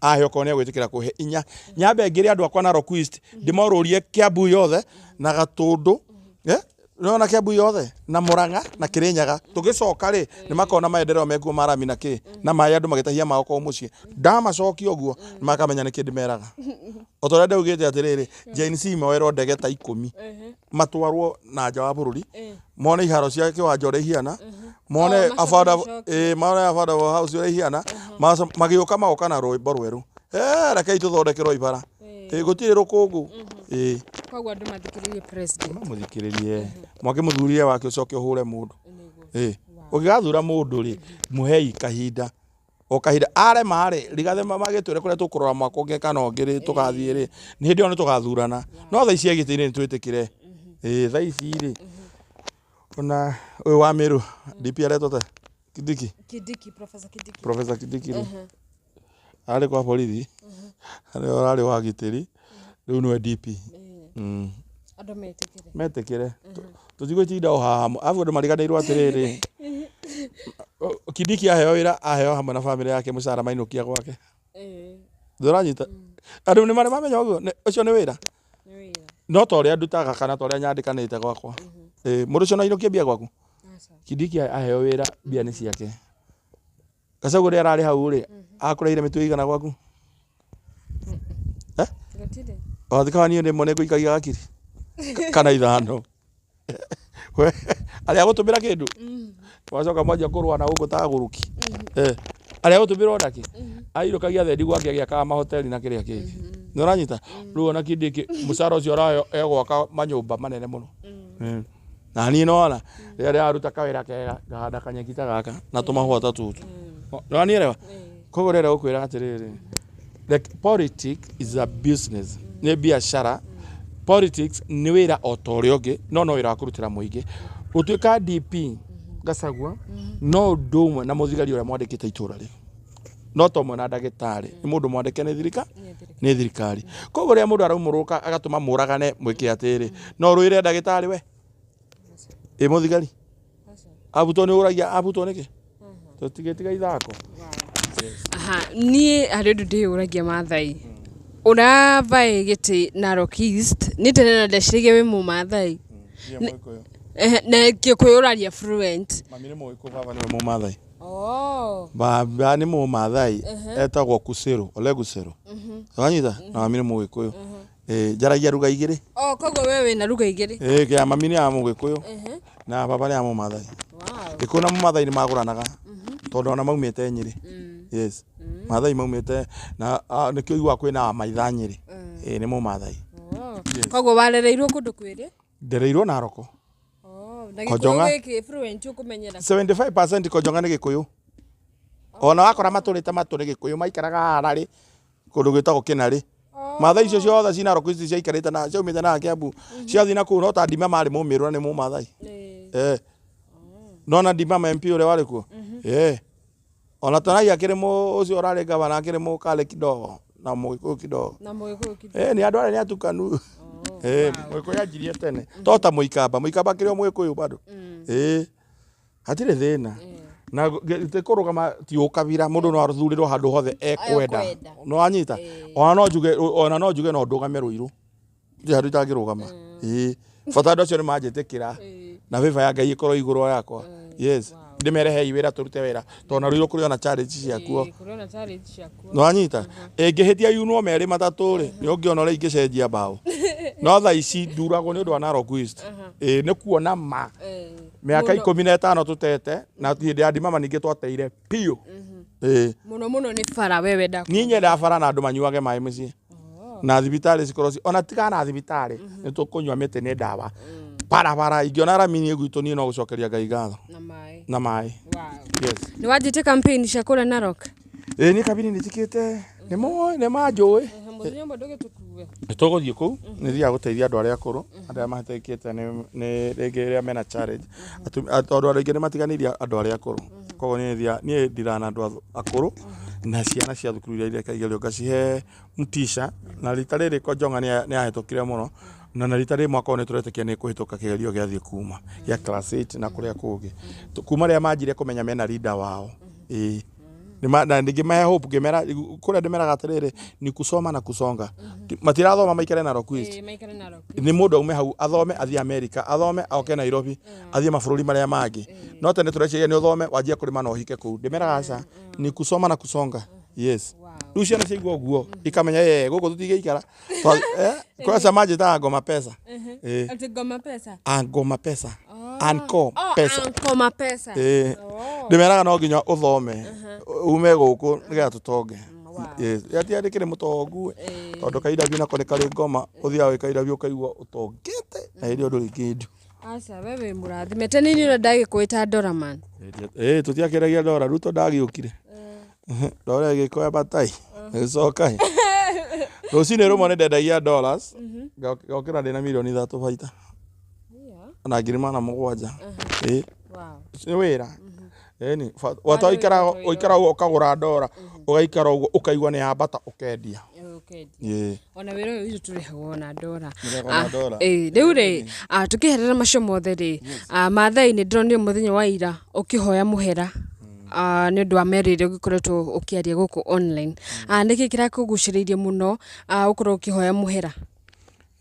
[SPEAKER 2] Ahe okorwo nĩ egwĩtĩkĩra kũhe 4. Nyambe ngĩre andũ akwa Narok East, ndĩmorũrie Kiambu yothe na Gatũndũ. Nĩwona Kiambu yothe na Murang'a na Kĩrĩnyaga. Tũgĩcoka rĩ, nĩ makona maendeleo mekuo ma rami na kĩ, na maĩ andũ magĩtahia mao kũu mũciĩ. Ndamacokia ũguo, makamenya nĩkĩ ndĩmeraga. O ta ũrĩa ndaugĩte atĩrĩrĩ, Gen Z moerwo ndege ta 10. Matwarwo na nja wa bũrũri, mone iharo cia kĩwanja ũrĩa ihana, mone mone affordable house ũrĩa ihana, magĩũka magoka na rwĩmbo rwerũ. Rekei tũthondekerwo ibara. Gũtirĩ rũkũngũ.
[SPEAKER 1] Koguo andũ mathikĩrĩrie president.
[SPEAKER 2] Mamũthikĩrĩrie. Mwakĩmũthurire wake ũcoke ũhũre mũndũ. Ũngĩgathura mũndũ rĩ, mũhei kahinda. O kahinda arema rĩ, Rigathĩ magĩtwĩre kũrĩa tũkũrora mwaka ũngĩ kana ũngĩ rĩ, tũgathiĩ rĩ, nĩ hĩndĩ ĩyo nĩ tũgathurana. No thaa ici egĩtĩ-inĩ nĩ twĩtĩkĩre. Thaa ici rĩ, Ona ũyũ wa Meru DP aretwo ta Kindiki.
[SPEAKER 1] Kindiki, Professor Kindiki.
[SPEAKER 2] Professor Kindiki rĩ arĩ kwa borithi, arĩ ũrarĩ wa gitĩri, rĩu nĩwe DP.
[SPEAKER 1] Andũ metĩkĩre.
[SPEAKER 2] Metĩkĩre tũtigũtinda o haha arabu andũ mariganĩirwo atĩrĩrĩ, Kindiki aheo wĩra, aheo hamwe na bamĩrĩ yake mũcara mainũkia gwake. Ndũranyita? Andũ nĩ marĩ mamenya ũguo ũcio nĩ wĩra.
[SPEAKER 1] Nĩ wĩra.
[SPEAKER 2] No ta ũrĩa ndutaga kana ta ũrĩa nyandĩkanĩte gwakwa. Mũndũ ũcio no ainũkie mbia gwaku?
[SPEAKER 1] Aca.
[SPEAKER 2] Kindiki aheo wĩra mbia nĩ ciake. Gachagua ũrĩa ararĩ hau rĩ, akũrĩire mĩtu ĩigana gwaku? Eh?
[SPEAKER 1] Gũtirĩ.
[SPEAKER 2] Wathikaga niĩ rĩmwe nĩ ngũikagia gakiri kana 5. We arĩa agũtũmĩra kĩndũ wacoka mwanjia kũrũa na gũkũ ta agũrũki. Arĩa agũtũmĩra onakĩ ainũkagia thendi gwake agĩakaga mahoteli na kĩrĩa kĩngĩ. Nĩ ũranyita? Rĩu ona Kindiki mũcara ũcio ũraheo egwaka manyũmba manene mũno. Na niĩ nĩwona rĩrĩa ndĩraruta kawĩra kega ngahanda kanyeki ta gaka na tũmahũa ta tũtũ. Nĩwanielewa? Koguo ndĩrenda gũkwĩra atĩrĩrĩ, like politics is a business, nĩ biacara. Politics nĩ wĩra o ta ũrĩa ũngĩ, no no wĩra wa kũrutĩra mũingĩ. Gũtuĩka DP Gachagua no ũndũ ũmwe na mũthigari ũrĩa mwandĩkĩte itũra rĩu, no ta ũmwe na ndagĩtarĩ, nĩ mũndũ mwandĩke nĩ nĩ thirikari. Koguo rĩrĩa mũndũ araumũrũka agatũma mũragane mwĩke atĩrĩ, no ũrũĩre ndagĩtarĩ we ĩ mũthigari abutwo nĩ ũragia abutwo nĩkĩ? Tũtigĩtiga ithako.
[SPEAKER 1] Aha, niĩ harĩ ũndũ ndĩyũragia Maathai. Ũravaĩ gĩtĩ Narok East, niĩ tene na ndeciragia wĩ Mũmaathai. Na Gĩkũyũ ũraria fluent.
[SPEAKER 2] Mami nĩ Mũgĩkũyũ, baba nĩwe Mũmaathai.
[SPEAKER 1] Oh.
[SPEAKER 2] Baba nĩ Mũmaathai, etagwo Kusiru, Ole Kusiru. Wanyita? Na mami nĩ Mũgĩkũyũ. Njaragia lugha igĩrĩ.
[SPEAKER 1] Oh, koguo we wĩna lugha igĩrĩ.
[SPEAKER 2] Kĩa mami nĩ ya Mũgĩkũyũ na baba nĩ ya Mũmaathai.
[SPEAKER 1] Wow.
[SPEAKER 2] Gĩkũyũ na Mũmaathai nĩ magũranaga tondũ ona maumĩte Nyĩrĩ. Yes. Maathai maumĩte na nĩkĩo ũiguaga kwĩna maitha Nyĩrĩ. Nĩ Mũmaathai.
[SPEAKER 1] Koguo warereirwo kũndũ kwĩrĩ?
[SPEAKER 2] Ndereirwo Narok.
[SPEAKER 1] Oh, na
[SPEAKER 2] Kojonga.
[SPEAKER 1] Gĩkũyũ gĩkĩ fluent ũkũmenyera.
[SPEAKER 2] 75% Kojonga nĩ Gĩkũyũ. Ona wakora matũrĩte matũ nĩ Gĩkũyũ, maikaraga Hararĩ kũndũ gwĩtagwo Kĩnarĩ. Maathai icio ciothe ci Narok ici ciaikarĩte na ciaumĩte na Kiambu ciathiĩ na kũu, no ta Ndima marĩ Mũmĩrũ na nĩ Mũmaathai. Nona Ndima MP ũrĩa warĩ kuo. Ona Tanai akĩrĩ ũcio ũrarĩ gavana akĩrĩ Mũkale kidogo na Mũgĩkũyũ kidogo.
[SPEAKER 1] Na Mũgĩkũyũ kidogo.
[SPEAKER 2] Nĩ andũ arĩa nĩ atukanu. Mũgĩkũyũ anjirie tene. To ta Mũikamba, Mũikamba akĩrĩ o Mũgĩkũyũ bado. Hatirĩ thĩna. Na kũrũgama ti ũkabira, mũndũ no athurĩrwo handũ hothe ekwenda. No wanyita? Ona no njuge no ndũgame Rũirũ. Ndirĩ handũ itangĩrũgama. Bata andũ acio nĩ manjĩtĩkĩra. Na favor ya Ngai ĩkorwo igũrũ yakwa. Yes. Ndĩmere hei wĩra tũrute wĩra. Tondũ na Rũirũ kũrĩ ona challenge ciakuo.
[SPEAKER 1] Kũrĩ ona challenge ciakuo.
[SPEAKER 2] No wanyita? Ĩngĩhĩtia yunwo merĩ matatũ rĩ, nĩ ũngĩona ũrĩa ingĩcenjia mbaũ. No thaa ici nduragwo nĩ ũndũ wa Narok East. Nĩ kuona ma. Mĩaka 15 tũtete na hĩndĩ ya Ndimama ningĩ twateire biũ.
[SPEAKER 1] Mũno mũno nĩ bara we wendaga.
[SPEAKER 2] Niĩ nyendaga bara na andũ manyuage maĩ mũciĩ. Na thibitarĩ cikorwo ona tigana na thibitarĩ nĩ tũkũnyua mĩtĩ nĩ ndawa. Barabara ingĩona rami niĩ gwitũ niĩ no gũcokeria Ngai ngatho.
[SPEAKER 1] Na maĩ.
[SPEAKER 2] Na maĩ.
[SPEAKER 1] Wow.
[SPEAKER 2] Yes.
[SPEAKER 1] Nĩ wanjĩtie campaign cia kũrĩa Narok?
[SPEAKER 2] Niĩ kabini nĩ njĩkĩte. Nĩ moĩ, nĩ manjũĩ.
[SPEAKER 1] Mũthenya ũmwe ndũgĩtũkue.
[SPEAKER 2] Nĩ tũgũthiĩ kũu, nĩ thiaga gũteithia andũ arĩa akũrũ, andũ arĩa mahĩtũkĩte nĩ rĩngĩ rĩrĩa mena challenge. Tondũ andũ aingĩ nĩ matiganĩirie andũ arĩa akũrũ. Koguo niĩ thiaga, niĩ ndiraga na andũ akũrũ na ciana cia thukuru iria ireka igerio ngacihe mtisha. Na rita rĩrĩ Kojonga nĩ ahĩtũkire mũno. Na rita rĩrĩ mwaka ũyũ nĩ tũretĩkia nĩ kũhĩtũka kĩgerio gĩathiĩ kuma gĩa class 8 na kũrĩa kũngĩ. Kuma rĩrĩa manjire kũmenya mena leader wao. Na ngĩmahe hope, ngĩmera kũrĩa ndĩmeraga atĩrĩrĩ, ni kusoma na kusonga. Matirathoma maikare Narok East.
[SPEAKER 1] Maikare Narok.
[SPEAKER 2] Nĩ mũndũ aume hau athome athiĩ America, athome oke Nairobi, athiĩ mabũrũri marĩa mangĩ. No tene tũreciria nĩ ũthome wanjie kũrĩma na ũhike kũu. Ndĩmeraga aca, ni kusoma na kusonga. Yes. Rĩu ciana ciaigua ũguo ikamenya gũkũ tũtingĩikara. Kwanza manjĩtaga ngoma pesa.
[SPEAKER 1] Ati ngoma pesa.
[SPEAKER 2] Ngoma pesa. Anko pesa.
[SPEAKER 1] Anko pesa.
[SPEAKER 2] Ndĩmeraga no nginya ũthome ume gũkũ nĩgetha tũtonge. Yes. Ati andĩkĩre mũtongu tondũ kaindabiũ nako nĩ karĩ ngoma, ũthiaga wĩ kaindabiũ ũkaigua ũtongete na hĩndĩ ĩyo ndũrĩ kĩndũ.
[SPEAKER 1] Aca we wĩ mũrathime. Tene niĩ ũrĩa ndagĩkwĩta Doraman.
[SPEAKER 2] Tũtiakĩragia Dora, Ruto ndagĩũkire. Dora ĩgĩkoya batai ĩgĩcoka. Rũcinĩ rũmwe nĩ ndendagia dollars, ngokĩra ndĩna mirioni 3 baita. Ona 700,000. Ĩĩ.
[SPEAKER 1] Wow.
[SPEAKER 2] Nĩ wĩra. Ĩni, wata ũikaraga
[SPEAKER 1] wĩra
[SPEAKER 2] ũikaraga ũguo ũkagũra ndora, ũgaikara ũguo ũkaigua nĩ yambata ũkendia.
[SPEAKER 1] Ũkendia.
[SPEAKER 2] Ĩĩ.
[SPEAKER 1] Ona wĩra ũyũ witũ tũrĩhagwo na ndora.
[SPEAKER 2] Mũrĩhagwo na ndora.
[SPEAKER 1] Ĩĩ, rĩu rĩ, tũkĩherera macio mothe rĩ, Maathai nĩ ndĩronire mũthenya wa ira ũkĩhoya mũhera nĩ ũndũ wa mĩario ĩrĩa ũgĩkoretwo ũkĩaria gũkũ online. Nĩkĩ kĩrakũgucĩrĩirie mũno ũkorwo ũkĩhoya mũhera?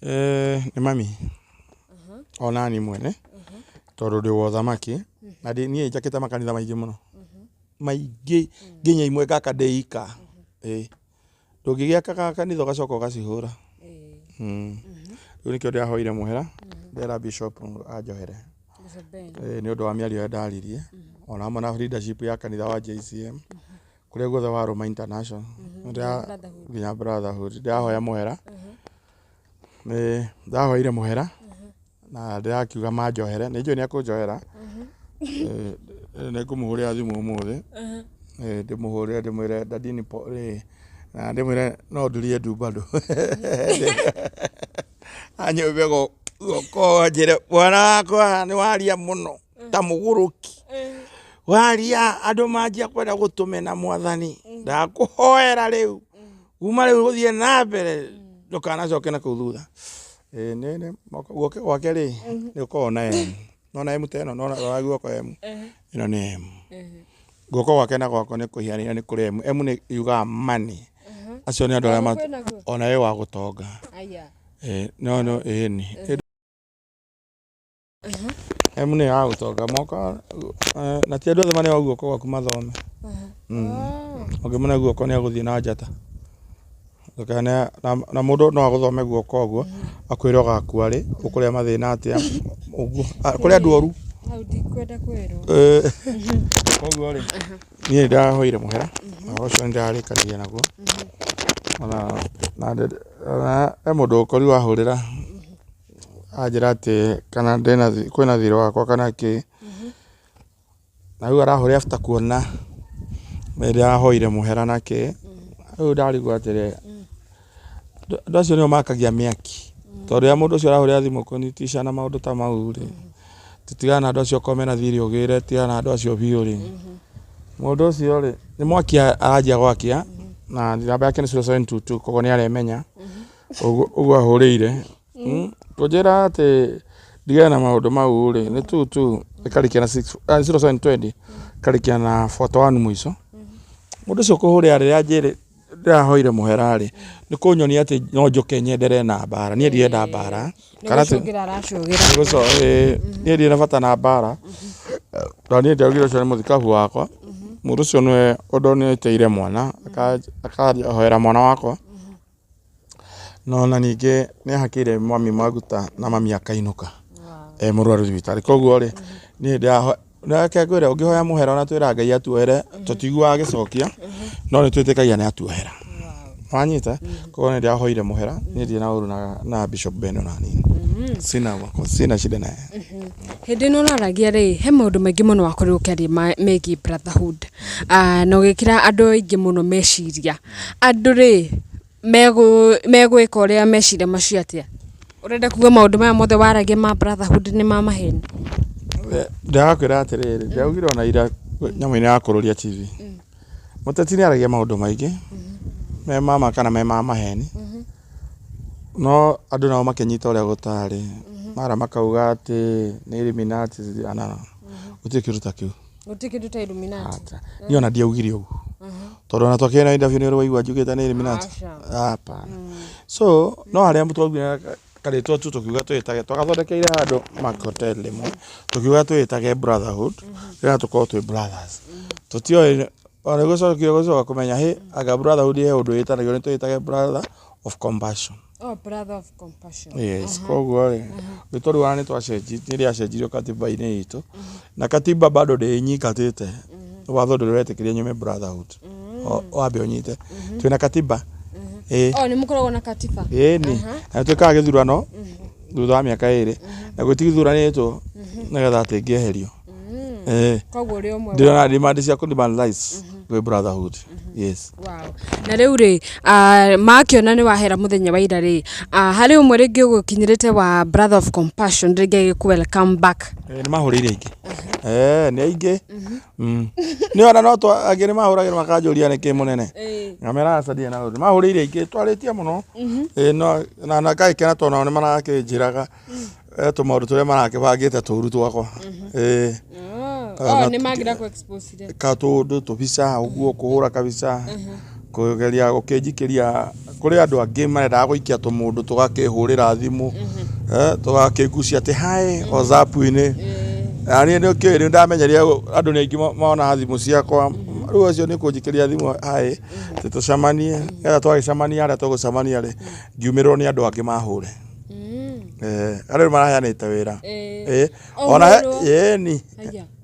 [SPEAKER 2] Nĩ mami ona niĩ mwene tondũ ndĩ wa ũthamaki na niĩ njakĩte makanitha maingĩ mũno, maingĩ, nginya imwe ngaka ndĩ ika. Ĩĩ, ndũngĩgĩaka kanitha ũgacoka ũgacihũra. Rĩu nĩkĩo ndĩrahoire mũhera, ndera bishop anjohere nĩ ũndũ wa mĩario ĩrĩa ndaririe, ona hamwe na leadership ya kanitha wa JCM kũrĩa guothe wa Roma International nginya Brotherhood. Ndĩrahoya mũhera, nĩ ndahoire mũhera na ndĩrakiuga manjohere, nĩ njũĩ nĩ akũnjohera. Nĩ ngũmũhũrĩra thimũ ũmũthĩ, ndĩmũhũrĩre ndĩmwĩre daddy ni pole, na ndĩmwĩre no ndurie ndu bado. Anyũmbe guoko anjĩre, mwana wakwa nĩ waria mũno ta mũgũrũki, waria andũ manjia kwenda gũtũmena mwathani, ndakũhoera rĩu kuma rĩu gũthiĩ na mbere ndũkanacoke na kũu thutha. Guoko gwake rĩ nĩ ũkoragwo na M, nona M ta ĩno, nona rora guoko M, ĩno nĩ M. Guoko gwake na gwakwa nĩ kũhianaine, nĩ kũrĩ M. M nĩ yugaga money. Acio nĩ andũ arĩa ona we wa gũtonga. No no ĩni. M nĩ ya gũtonga moko, na ti andũ othe maneagwo guoko gwaku mathome. Ũngĩmũne guoko nĩ agũthiĩ na njata. Na mũndũ no agũthome guoko ũguo akwĩre ũgakua rĩ, ũkũrĩa mathĩna atĩa ũguo, kũrĩ andũ oru.
[SPEAKER 1] Hau ndikwenda kwĩrwo.
[SPEAKER 2] Koguo rĩ, niĩ nĩ ndĩrahoire mũhera na ũhoro ũcio nĩ ndĩrarĩkanirie naguo. Ona he mũndũ ũkorirwo ahũrĩra anjĩra atĩ kana ndĩna kwĩna thirĩ wakwa kana kĩ, na rĩu arahũrĩra after kuona nĩ ndĩrahoire mũhera na kĩ, rĩu ndarigwo atĩrĩ, andũ acio nĩo makagia mĩaki, tondũ rĩrĩa mũndũ ũcio arahũrĩra thimũ kũnitisha na maũndũ ta mau rĩ, tigana na andũ acio okorwo mena thirĩ ũgĩre, tigana na andũ acio biũ rĩ. Mũndũ ũcio rĩ, nĩ mwaki aranjia gwakia na namba yake nĩ 0722, koguo nĩ aremenya ũguo ahũrĩire. Kũnjĩra atĩ ndigane na maũndũ mau rĩ, nĩ tu tu ĩkarĩkia na 0720, ĩkarĩkia na 41 mũico. Mũndũ ũcio kũhũrĩra rĩrĩa anjĩrĩ ndĩrahoire mũhera rĩ, nĩ kũnyonia atĩ no njũke nyenderee na mbara. Niĩ ndirenda mbara.
[SPEAKER 1] Nĩ
[SPEAKER 2] Kana atĩ
[SPEAKER 1] gũcũgĩra aracũgĩra.
[SPEAKER 2] Niĩ ndirĩ na bata na mbara. Na niĩ ndĩraugire ũcio nĩ mũthikabu wakwa. Mũndũ ũcio nĩwe ũndonĩtĩire mwana, akahoera mwana wakwa. No ona ningĩ nĩ ahakĩire mami maguta na mami akainũka e mũrwaru thibitarĩ. Koguo rĩ, niĩ ndĩrahoya, reke ngwĩre ũngĩhoya mũhera ona twĩra Ngai atuohere, tũtiguaga agĩcokia, no nĩ twĩtĩkagia nĩ atuohera. Wanyita? Koguo nĩ ndĩrahoire mũhera, niĩ ndirĩ na ũru na Bishop Ben ona hanini. Sina sina shida naye.
[SPEAKER 1] Hĩndĩ ĩno ũraragia rĩ, he maũndũ maingĩ mũno wakorirwo ũkĩaria megiĩ Brotherhood, na ũgĩkĩra andũ aingĩ mũno meciria. Andũ rĩ, megwĩka ũrĩa meciria macio atĩa? Ũrenda kuga maũndũ maya mothe waragia ma Brotherhood nĩ ma maheni?
[SPEAKER 2] Ndĩrakwĩra atĩrĩrĩ, ndĩraugire ona ira nyamũ-inĩ ya kũrũria TV. Mũteti nĩ aragia maũndũ maingĩ me ma ma kana me ma maheni, no andũ nao makĩnyita ũrĩa gũtarĩ, mara makauga atĩ nĩ Illuminati, ana gũtirĩ kĩndũ ta kĩu.
[SPEAKER 1] Gũtirĩ kĩndũ ta Illuminati.
[SPEAKER 2] Niĩ ona ndiaugire ũguo, tondũ ona twakĩrĩ na interview nĩ ũrĩ waigua njugĩte nĩ Illuminati? Hapana. So no harĩa twaugire karĩtwa tu tũkiuga twĩtage, twagathondekeire handũ Mark Hotel rĩmwe, tũkiuga twĩtage Brotherhood, nĩgetha tũkorwo twĩ brothers. Tũtioĩ ona nĩgũcokire gũcoka kũmenya hĩ anga Brotherhood he ũndũ ĩtanagio nĩ twĩtage Brother of Compassion.
[SPEAKER 1] Oh, Brother of Compassion.
[SPEAKER 2] Yes, koguo rĩ, rĩtwa rĩu ona nĩ twacenjirie, nĩ rĩacenjirio katiba-inĩ itũ, na katiba bado ndĩnyingatĩte, watho ndũrĩ ũretĩkĩria nyume Brotherhood. Wambe ũnyite. Twĩna katiba. Ĩĩ.
[SPEAKER 1] Oh, nĩ mũkoragwo na katiba.
[SPEAKER 2] Ĩni. Na twĩkaga gĩthurano thutha wa mĩaka 2, na gwĩti gĩthuranĩtwo nĩgetha atĩ ngĩeherio. Ĩĩ.
[SPEAKER 1] Koguo ũrĩ ũmwe.
[SPEAKER 2] Ndĩrona demand cia kũ demand rights. Kwĩ brotherhood, yes.
[SPEAKER 1] Wow. Na rĩu rĩ, makĩona nĩ wahera mũthenya wa ira rĩ, harĩ ũmwe rĩngĩ ũgũkinyĩrĩte wa Brother of Compassion rĩngĩ agĩkũ welcome back?
[SPEAKER 2] Nĩ mahũrĩire aingĩ. Nĩ aingĩ. Nĩ ona no angĩ nĩ mahũragĩra makanjũria nĩkĩ mũnene. Ngamera aca ndirĩ na ũndũ. Mahũrĩire aingĩ twarĩtie mũno. No na ngagĩkena tondũ nao nĩ marakĩnjĩraga tũmaũndũ tũrĩa marakĩbangĩte tũru twakwa.
[SPEAKER 1] Oh, nĩ mangĩra kũ expose re.
[SPEAKER 2] Katũndũ tũbica ũguo kũhũra kabica kũgeria gũkĩnjikĩria kũrĩ andũ angĩ marendaga gũikia tũmũndũ tũgakĩhũrĩra thimũ, tũgakĩgucia atĩ hi WhatsApp-inĩ. Na niĩ nĩ ũkĩũĩ nĩ ndamenyeria andũ nĩ aingĩ monaga thimũ ciakwa, rĩu acio nĩ kũnjikĩria thimũ hi atĩ tũcemanie, nĩgetha twagĩcemania harĩa tũgũcemania rĩ, ngiumĩrĩrwo nĩ andũ angĩ mahũre. Arĩa rĩu maraheanĩte wĩra. Ona he ĩni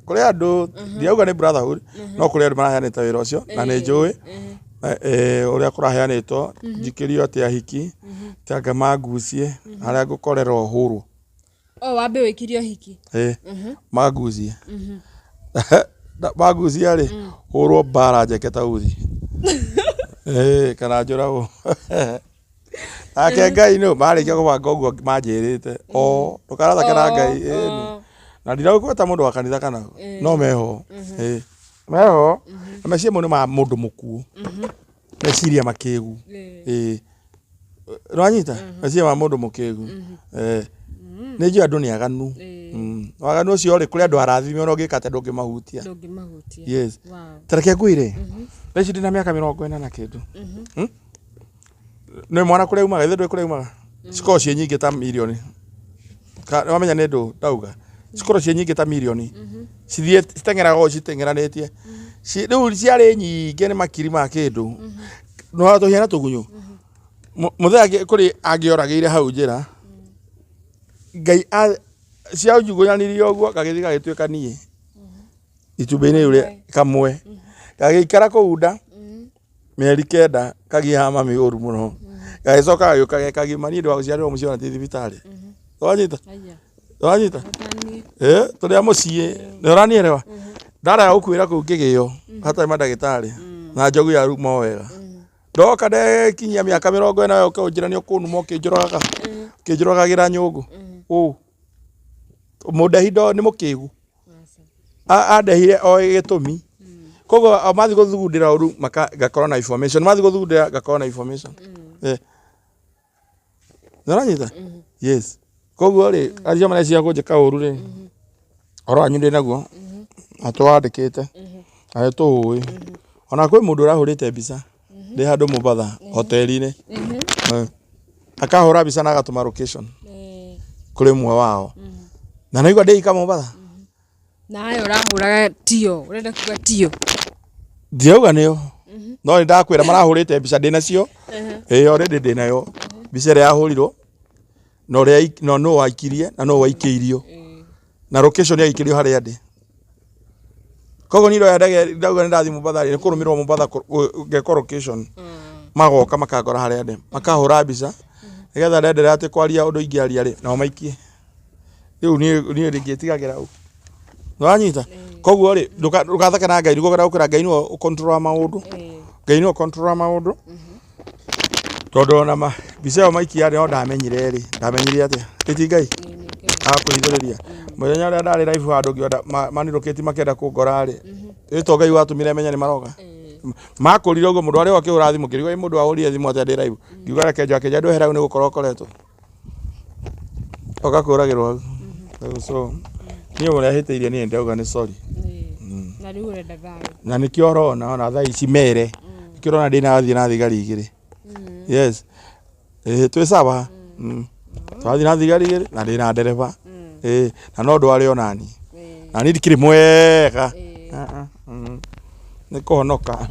[SPEAKER 2] kũrĩ andũ ndirauga nĩ brotherhood, no kũrĩ andũ maraheanĩte wĩra ũcio na nĩ njũĩ ũrĩa kũraheanĩtwo, njikĩrio atĩ ahiki atĩ anga mangucie harĩa ngũkorerwo hũrwo.
[SPEAKER 1] Oh, wambe wĩkirie ũhiki.
[SPEAKER 2] Mangucie mangucia rĩ, hũrwo mbara njeke ta uthi kana njũragwo. Nake Ngai nũ marĩkia kũbanga ũguo manjĩrĩte o ndũkarathake na Ngai ĩni. Na ndiragũkwĩta mũndũ wa kanitha kana no meho. Meho na meciria mau nĩ ma mũndũ mũkuũ. Meciria makĩgu. Nĩwanyita? Meciria ma mũndũ mũkĩgu. Nĩ njũĩ andũ nĩ aganu. Waganu ũcio rĩ, kũrĩ andũ arathime ona ũngĩka atĩa ndũngĩmahutia.
[SPEAKER 1] Ndũngĩmahutia.
[SPEAKER 2] Yes.
[SPEAKER 1] Wow.
[SPEAKER 2] Ta reke ngwĩre. Thaa ici ndĩna mĩaka 40 na kĩndũ. Nĩ mwana kũrĩa umaga, ithe ndũĩ kũrĩa umaga. Cikoragwo ciĩ nyingĩ ta mirioni. Nĩwamenya nĩ ndũ ndauga. Cikoragwo ciĩ nyingĩ ta mirioni. Cithiĩ citeng'eraga ũũ citeng'eranĩtie. Rĩu ciarĩ nyingĩ nĩ makiri ma kĩndũ. Nĩwona tũhiana tũgunyũ. Mũthee kũrĩ angĩoragĩire hau njĩra. Ngai cianjugunyanirie ũguo gagĩthiĩ gagĩtuĩka niĩ. Itumbĩ-inĩ rĩu rĩa kamwe. Gagĩikara kũu nda mĩeri 9 kagiaga mami ũru mũno. Gagĩcoka gagĩũka ge kagima, niĩ ndĩ wa gũciarĩrwo mũciĩ ona ti thibitarĩ. Wanyita? Wanyita? Tũrĩ a mũciĩ. Nĩ ũranielewa? Ndarega gũkuĩra kũu ngĩgĩo hatarĩ mandagĩtarĩ na njogu yaruma o wega. Ndoka ndekinyia mĩaka 40 ũke ũnjĩre nĩ ũkũnuma ũkĩnjũragaga. Ũkĩnjũragagĩra nyũngũ. Ũ. Mũndehi ndo nĩ mũkĩgu. Andehire o gĩtũmi. Koguo o mathiĩ gũthugundĩra ũru ngakorwo na information. Mathiĩ gũthugundĩra ngakorwo na information. Nĩ ũranyita? Yes. Koguo rĩ, acio mareciria kũnjĩka ũru rĩ, ũhoro wanyu ndĩ naguo, na tũwandĩkĩte, na nĩ tũũĩ. Ona kwĩ mũndũ ũrahũrĩte mbica ndĩ handũ Mombatha hoteli-inĩ. Akahũra mbica na agatũma location kũrĩ ũmwe wao. Na naigua ndĩika Mombatha.
[SPEAKER 1] Na haya ũrahũraga tio, ũrenda kuga tio?
[SPEAKER 2] Ndirauga nĩo. No nĩ ndakwĩra marahũrĩte mbica ndĩ nacio. Already ndĩ nayo. Mbica ĩrĩa yahũrirwo na ũrĩa na nũ waikirie na nũ waikĩirio. Na location yaikĩrio harĩa ndĩ. Koguo niĩ ndoya ndege ndauga nĩ ndathiĩ Mombatha rĩ, nĩ kũrũmĩrĩrwo Mombatha ngekwo location. Magoka makangora harĩa ndĩ. Makahũra mbica nĩgetha ndenderea atĩ kwaria ũndũ ingĩaria rĩ, nao maikie. Rĩu niĩ ndingĩtigagĩra ũ. Nĩwanyita? Koguo rĩ, ndũgathake na Ngai, nĩguo gũkĩra Ngai nĩwe ũ-control maũndũ. Ngai nĩwe ũ-control maũndũ. Tondũ ona mbica ĩyo maikia rĩ, no ndamenyire rĩ, ndamenyire atĩa? Ĩ ti Ngai? Agakũhithũrĩria. Mũthenya ũrĩa ndarĩ live handũ ngĩona manirũkĩtie makĩenda kũngora rĩ, ĩ to Ngai watũmire menye nĩ maroka. Makũrire ũguo mũndũ arĩ o akĩhũra thimũ, ngĩrigwo ĩ mũndũ ahũrire thimũ atĩa ndĩ live. Ngiuga reke njoke akĩnjĩra ndwehere hau nĩ gũkora ũkoretwo. Oka kũragĩrwo hau. So niĩ ũrĩa hĩtĩirie niĩ ndauga nĩ sorry.
[SPEAKER 1] Na rĩu ũrenda thayũ.
[SPEAKER 2] Na nĩkĩo ũrona ona thaa ici mere. Nĩkĩo ũrona ndĩnathiĩ na thigari igĩrĩ. Yes. Twĩ sawa. Twathiĩ na thigari igĩrĩ na ndĩna ndereba. Na no ndware onani. Na niĩ ndikĩrĩ mwega. Nĩ kũhonoka.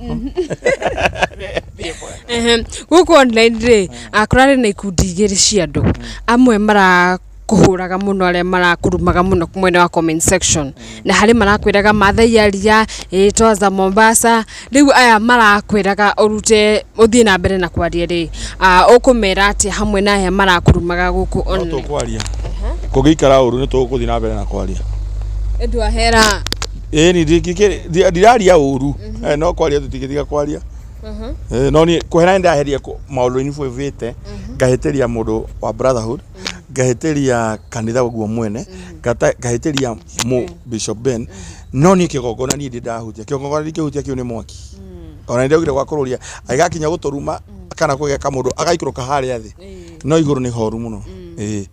[SPEAKER 1] Gũkũ online rĩ, kũrarĩ na ikundi igĩrĩ cia andũ. Amwe marakũhũraga mũno arĩa marakũrumaga mũno mwena wa comment section. Na harĩ marakwĩraga Maathai aria, ĩ twaza Mombasa. Rĩu aya marakwĩraga ũrute ũthiĩ na mbere na kwaria rĩ, ũkũmera atĩa hamwe na aya marakũrumaga gũkũ
[SPEAKER 2] No
[SPEAKER 1] online?
[SPEAKER 2] tũkwaria. Kũngĩikara ũru nĩ tũgũthiĩ na mbere na kwaria.
[SPEAKER 1] Ndwahera.
[SPEAKER 2] Ĩni ndiraria ũru. No kwaria tũtingĩtiga kwaria. No niĩ kwehera nĩ ndaheria maũndũ-inĩ bũbĩte, ngahĩtĩria mũndũ wa brotherhood, ngahĩtĩria kanitha guo mwene, ngahĩtĩria mũ Bishop Ben. No niĩ kĩgongona niĩ ndĩ ndahutia kĩgongona, ndingĩhutia kĩu nĩ mwaki. Ona nĩ ndaugire gwa kũrũria agĩgakinya gũtũruma kana kũgeka mũndũ agaikũrũka harĩa thĩ, no igũrũ nĩ horu mũno. Ĩĩ,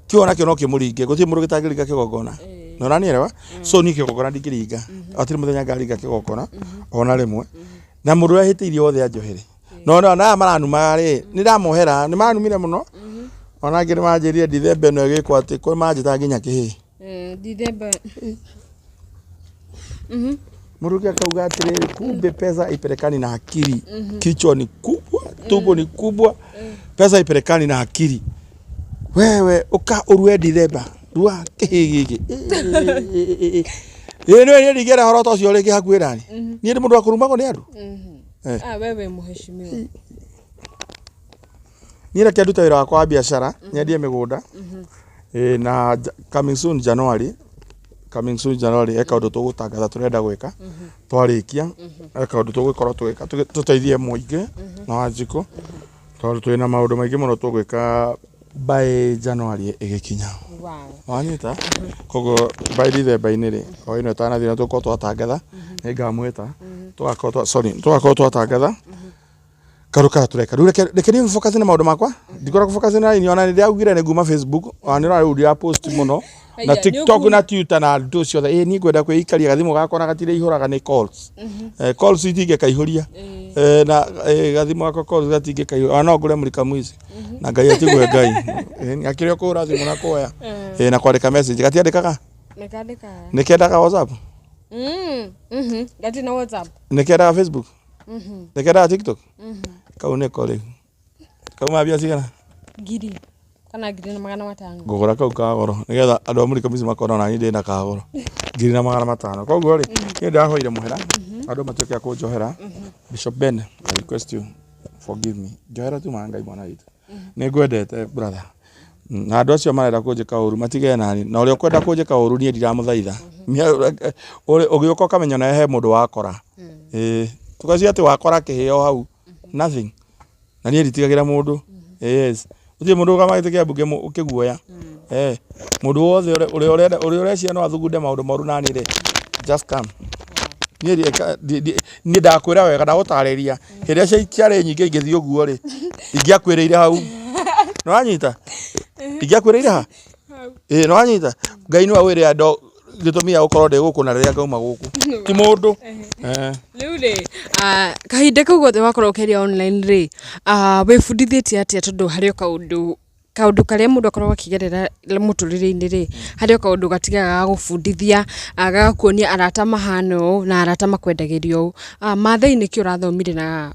[SPEAKER 2] kĩu onakĩo no kĩmũringe, gũtirĩ mũndũ gĩtangĩringa kĩgongona. Na ũranielewa? So niĩ kĩgongona ndingĩringa, hatirĩ mũthenya ngaringa kĩgongona ona rĩmwe, na mũndũ ũrĩa hĩtĩirie wothe anjohere. No na aya maranumaga rĩ, nĩ ndamohera, nĩ maranumire mũno. Ona angĩ nĩ manjĩrire ndithemba ĩno ĩgĩkwo atĩ kwĩ manjĩtaga nginya kĩhĩĩ.
[SPEAKER 1] Ndithemba.
[SPEAKER 2] Mũndũ ũngĩ akauga atĩrĩrĩ, kumbe pesa ipelekani na akili. Kichwa ni kubwa, tumbo ni kubwa, pesa ipelekani na akili. Wewe uka urue ndithemba rua kĩhĩĩ gĩkĩ. Ĩĩ, nĩwe niĩ ndingĩenda horo ta ũcio rĩngĩ hakuhĩ nani. Niĩ ndĩ mũndũ wa kũrumagwo nĩ andũ.
[SPEAKER 1] Ah, wewe mheshimiwa.
[SPEAKER 2] Niĩ reke ndute wĩra wakwa wa biacara, nyendie mĩgũnda. Ĩĩ, na coming soon January, coming soon January, he kaũndũ tũgũtangatha tũrenda gwĩka. Twarĩkia, he kaũndũ tũgũkorwo tũgĩka tũteithie mũingĩ na Wanjikũ, tondũ twĩna maũndũ maingĩ mũno tũgwĩka by January ĩgĩkinya. Wanyita? Koguo by December-inĩ rĩ, o ĩno ĩtanathira, tũgũkorwo twatangatha, nĩ ngamwĩta, tũgakorwo twa, sorry, tũgakorwo twatangatha kaũndũ karĩa tũreka. Rĩu reke niĩ focus na maũndũ makwa, ndikoragwo focus na raini. Ona nĩ ndĩraugire nĩ nguma Facebook, ona nĩ ũrona rĩu ndira post mũno na
[SPEAKER 1] Aya,
[SPEAKER 2] TikTok
[SPEAKER 1] nĩ
[SPEAKER 2] na Twitter na ndũ ciothe. Ĩ, niĩ ngwenda kwĩikaria gathimũ gakwa na gatirĩ ihũraga nĩ calls. Calls itingĩkaihũria. Na gathimũ gakwa calls gatingĩkaihũria. Ona no ngũre mũrika mwici na Ngai atigwe Ngai. Akĩrĩ o kũhũra thimũ na kuoya. Na kwandĩka message gatiandĩkaga.
[SPEAKER 1] Nĩkandĩkaga.
[SPEAKER 2] Nĩ kendaga WhatsApp?
[SPEAKER 1] Gati na WhatsApp.
[SPEAKER 2] Nĩ kendaga Facebook? Nĩ kendaga TikTok? Kau nĩko rĩu kauma mbia cigana?
[SPEAKER 1] Ngiri kana 1500.
[SPEAKER 2] Ngũgũra kau ka goro nĩgetha andũ a mũrika mwici makona ona niĩ ndĩna ka goro 1500. Koguo rĩ, niĩ ndĩrahoire mũhera, andũ matuĩke a kũnjohera. Bishop Ben, I request you, forgive me, njohera tu ma Ngai mwana witũ, nĩ ngwendete brother. Na andũ acio marenda kũnjĩka ũru matigane nani, na ũrĩa ũkwenda kũnjĩka ũru niĩ ndiramũthaitha. Ũgĩũka ũkamenya nawe he mũndũ wakora. Ĩĩ, tũgacia atĩ wakora kĩheo hau nothing, na niĩ nditigagĩra mũndũ. Yes, gũtirĩ mũndũ ũgama gĩtĩ kĩa mbunge ũkĩguoya. Mũndũ wothe ũrĩa ũrenda, ũrĩa ũreciria no athugunde maũndũ moru nani rĩ, just come. Niĩ niĩ ndakwĩra wega, ndagũtarĩria hĩndĩ ĩrĩa ciarĩ nyingĩ ingĩthiĩ ũguo rĩ, ingĩakwĩrĩire hau. Nĩwanyita? Ingĩakwĩrĩire ha? Ĩĩ, nĩwanyita? Ngai nĩwe wĩre andũ gĩtũmi gĩa gũkorwo ndĩ gũkũ na rĩrĩa ngauma gũkũ ti mũndũ.
[SPEAKER 1] Rĩu rĩ, kahinda kau gothe wakorwo ũkĩaria online rĩ, wĩbundithĩtie atĩa? Tondũ harĩ o kaũndũ karĩa mũndũ akoragwo akĩgerera mũtũrĩre-inĩ rĩ, harĩ o kaũndũ gatigaga gagũbundithia, gagakuonia arata mahana ũũ na arata makwendagĩria ũũ. Maathai nĩkĩ ũrathomire na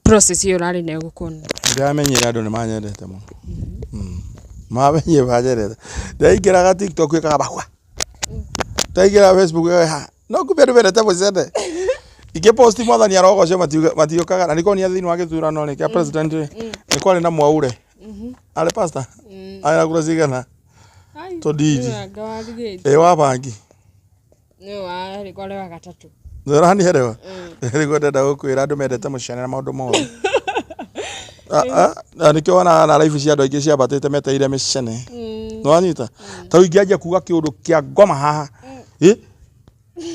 [SPEAKER 1] process ĩyo ũrarĩ nayo gũkũ online?
[SPEAKER 2] Ndĩramenyire andũ nĩ manyendete mũno. Mamenyire manyendete. Ndaingĩraga TikTok ĩkaga mahua, ndaingĩra Facebook ĩkaga ha, no kumbe andũ mendete mũcene. Ingĩposti "Mwathani arogocwo", matiũkaga. Na nĩkonia thĩinĩ wa gĩthurano rĩ kĩa president rĩ, nĩ kwarĩ na Mwaure arĩ pastor, arĩ na kura cigana? Tondiri. Ĩ wa bangi.
[SPEAKER 1] Nĩwe warĩ kwarĩ wa gatatũ.
[SPEAKER 2] Ũranielewa? Nĩguo ndenda gũkwĩra andũ mendete mũcene na maũndũ moru. Na nĩkĩo wonaga na life cia andũ aingĩ ciambatĩte metereire mĩcene. Nĩwanyita? Ta rĩu ingĩanjia kuga kĩũndũ kĩa ngoma haha, ĩ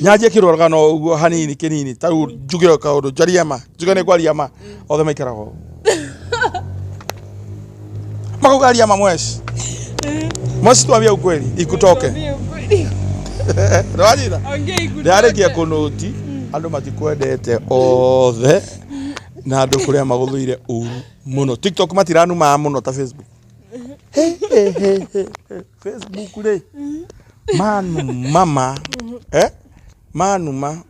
[SPEAKER 2] nyanjie kĩrũgano ũguo hanini kĩnini, ta rĩu njuge kaũndũ, njarie ma, njuge nĩ ngwaria ma, othe maikaraga ũguo makauga, "Aria ma mweci mweci, tuambie ukweli ikutoke." Nĩwanyita? Ndĩrarĩkia kũnũti andũ matikwendete othe na andũ kũrĩa magũthũire ũru mũno. TikTok matiranumaga mũno ta Facebook. He, he, he, he, he. Facebook rĩ, manuma ma, manuma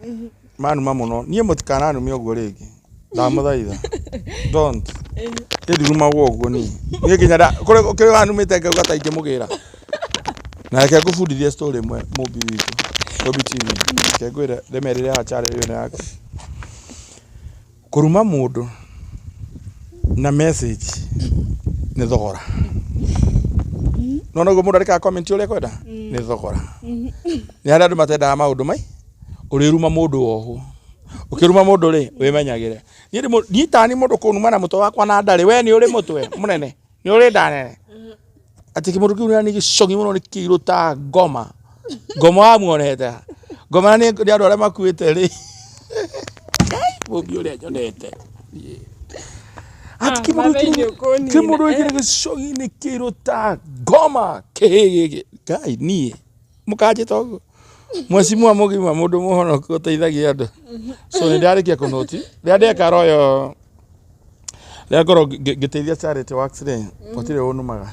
[SPEAKER 2] manuma mũno. Niĩ mũtikananume ũguo rĩngĩ, ndamũthaitha, don't. Niĩ ndirumagwo ũguo. Niĩ nginya kũrĩ kũrĩ wanumĩte ngauga ta ingĩmũgĩra. Na reke ngũbundithie story ĩmwe, mũmbi witũ, Mũmbi TV. Reke ngwĩre, ndĩmerĩre haha channel ĩno yaku. Kũruma mũndũ na message nĩ thogora. No noguo mũndũ andĩkaga comment ũrĩa ekwenda nĩ thogora. Nĩ harĩa andũ matendaga maũndũ mai. Ũrĩruma mũndũ wohwo. Ũkĩruma mũndũ rĩ, wĩmenyagĩre. Niĩ ndĩ mũ- niĩ tani mũndũ kũnuma na mũtwe wakwa na ndarĩ. We nĩ ũrĩ mũtwe mũnene. Nĩ ũrĩ nda nene. Atĩ kĩmũndũ kĩu nĩ gĩcong'i mũno nĩ kĩirũ ta ngoma. Ngoma wamuonete ha? Ngoma nĩ nĩ andũ arĩa makuĩte rĩ. Mũmbi ũrĩa nyonete. Atĩ kĩmũndũ
[SPEAKER 1] Maathai
[SPEAKER 2] kĩu
[SPEAKER 1] nĩ ũkũnina.
[SPEAKER 2] kĩmũndũ gĩkĩ gĩcong'i nĩ kĩirũ ta ngoma. Kĩhĩ gĩkĩ. Ngai niĩ. Mũkanjĩta ũguo. Mwecimua mũgima mũndũ mũhonoku ũteithagia andũ. So nĩ ndarĩkia kũnoti. Rĩrĩa ndeka royo rĩrĩa ngorwo ngĩteithia charity works rĩ, gũtirĩ ũnumaga.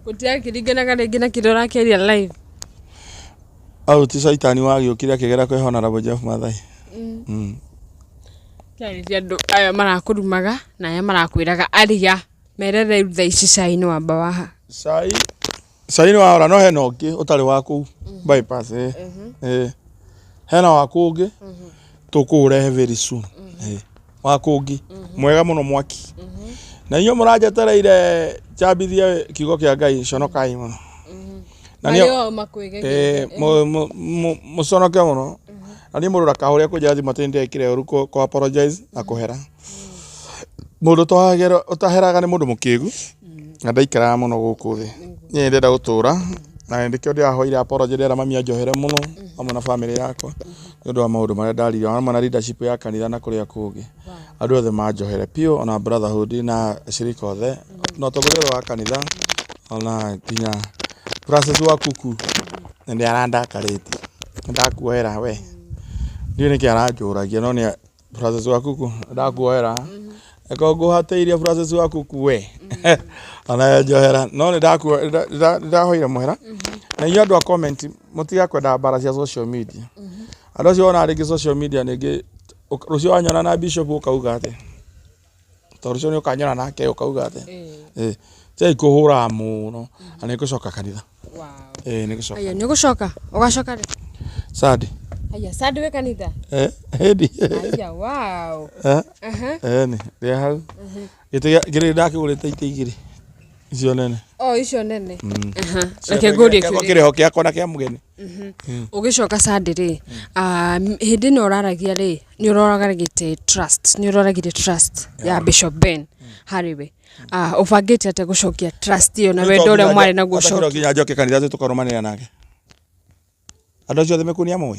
[SPEAKER 1] Gũtiakĩringanaga rĩngĩ na kĩrĩa ũrakĩaria live.
[SPEAKER 2] Au ti caitani wagĩũkire akĩgera kwĩ Honorable Jeff Mathai.
[SPEAKER 1] Kĩarĩria andũ aya marakũrumaga na aya marakwĩraga aria mere rĩu thaa ici cai nĩ wamba waha.
[SPEAKER 2] Cai cai nĩ wahora no hena ũngĩ ũtarĩ wa kũu bypass ĩ. Ĩ. Hena wa kũngĩ tũkũũrehe very soon. Ĩ. Wa kũngĩ mwega mũno mwaki. Na inyuĩ mũranjetereire njambithie kiugo kĩa Ngai conokai mũno. Na niĩ
[SPEAKER 1] Marĩ o makwĩgegeire.
[SPEAKER 2] Eh, mũconoke mũno na niĩ mũndũ ndakahũre kũnjĩra thimũ atĩ nĩndekire ũru kũ apologize na kũhera mũndũ ũtaheraga nĩ mũndũ mũkĩgu na ndaikaraga mũno gũkũ thĩ niĩ ndĩrenda gũtũra na nĩkĩo ndĩrahoire apology ndĩrera mami anjohere mũno hamwe na famĩlĩ yakwa nĩ ũndũ wa maũndũ marĩa ndaririe hamwe na leadership ya kanitha na kũrĩa kũngĩ andũ othe manjohere biũ ona brotherhood na ashirika othe na ũtongoria ũyũ wa kanitha ona nginya Francis wa kuku na nĩ arandakarĩtie ndakuohera we ndiũĩ nĩkĩ aranjũragia no nĩ Francis wa kuku ndakuohera eko ngũhatĩirie Francis wa kuku we ona njohera no nĩ ndahoire mũhera na inyuĩ andũ a comment mũtiga kwenda mbara cia social media andũ acio wona rĩngĩ social media rĩngĩ rũciũ wanyona na bishop ũkauga atĩa tondũ rũciũ nĩ ũkanyona nake ũkauga atĩa ĩ tigai kũhũra mũno na nĩ ngũcoka kanitha ĩ nĩ ngũcoka
[SPEAKER 1] Aya nĩ ũgũcoka ũgacoka rĩ
[SPEAKER 2] Sunday
[SPEAKER 1] Aya Sunday wĩ kanitha
[SPEAKER 2] eh hĩndĩ
[SPEAKER 1] Aya wow
[SPEAKER 2] eh
[SPEAKER 1] Aha.
[SPEAKER 2] eh nĩ ndĩ hau gĩtĩ kĩrĩa ndakĩgũrĩte itĩ igĩrĩ icio nene
[SPEAKER 1] Oh icio nene Aha. Reke ngũrie
[SPEAKER 2] Gĩakwa
[SPEAKER 1] kĩũria
[SPEAKER 2] kĩrĩho kĩakwa na kĩa mũgeni
[SPEAKER 1] ũgĩcoka Sunday rĩ hĩndĩ ĩno ũraragia rĩ nĩ ũroragĩte trust nĩ ũroragire trust ya Bishop Ben harĩ we ũbangĩte atĩa gũcokia trust ĩyo na wendo ũrĩa mwarĩ naguo
[SPEAKER 2] Atakĩrwo
[SPEAKER 1] ũcoke
[SPEAKER 2] nginya njoke kanitha tũ tũkarũmanĩra nake andũ acio othe mekunia moĩ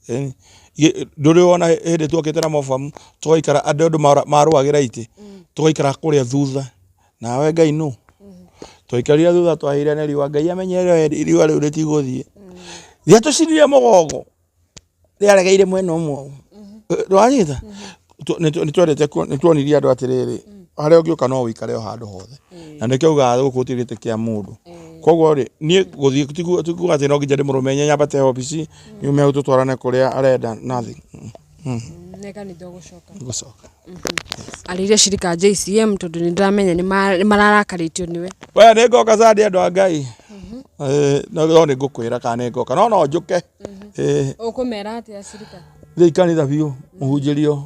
[SPEAKER 2] Ĩni. Ndũrĩ wona hĩndĩ tuokĩte na mobamu tũgaikara andũ andũ marũagĩra itĩ tũgaikara kũrĩa thutha nawe Ngai nũ twaikarire thutha twahĩire nĩ riũa Ngai amenye riũa rĩu rĩtigũthiĩ rĩatũcinire mũgongo rĩaregeire mwena ũmwe ndwanyita nĩ twendete nĩ tuonirie andũ atĩrĩrĩ harĩa ũngĩũka no ũikare o handũ hothe na nĩkĩo ugaga gũkũ gũtirĩ gĩtĩ kĩa mũndũ koguo rĩ niĩ gũthiĩ ti kuga atĩ no nginya ndĩmũrũmenye nyambate obici nyume hau tũtwarane kũrĩa arenda nothing
[SPEAKER 1] Nĩ kanitha ũgũcoka
[SPEAKER 2] ngũcoka
[SPEAKER 1] arĩire cirika a JCM tondũ nĩ ndĩramenya nĩ mararakarĩtio nĩwe
[SPEAKER 2] we nĩ ngoka Sunday andũ a Ngai Eh, no no nĩ ngũkwĩra kana nĩ ngoka no no njũke Eh,
[SPEAKER 1] ũkũmera atĩa cirika
[SPEAKER 2] thiĩ kanitha biũ mũhunjĩrio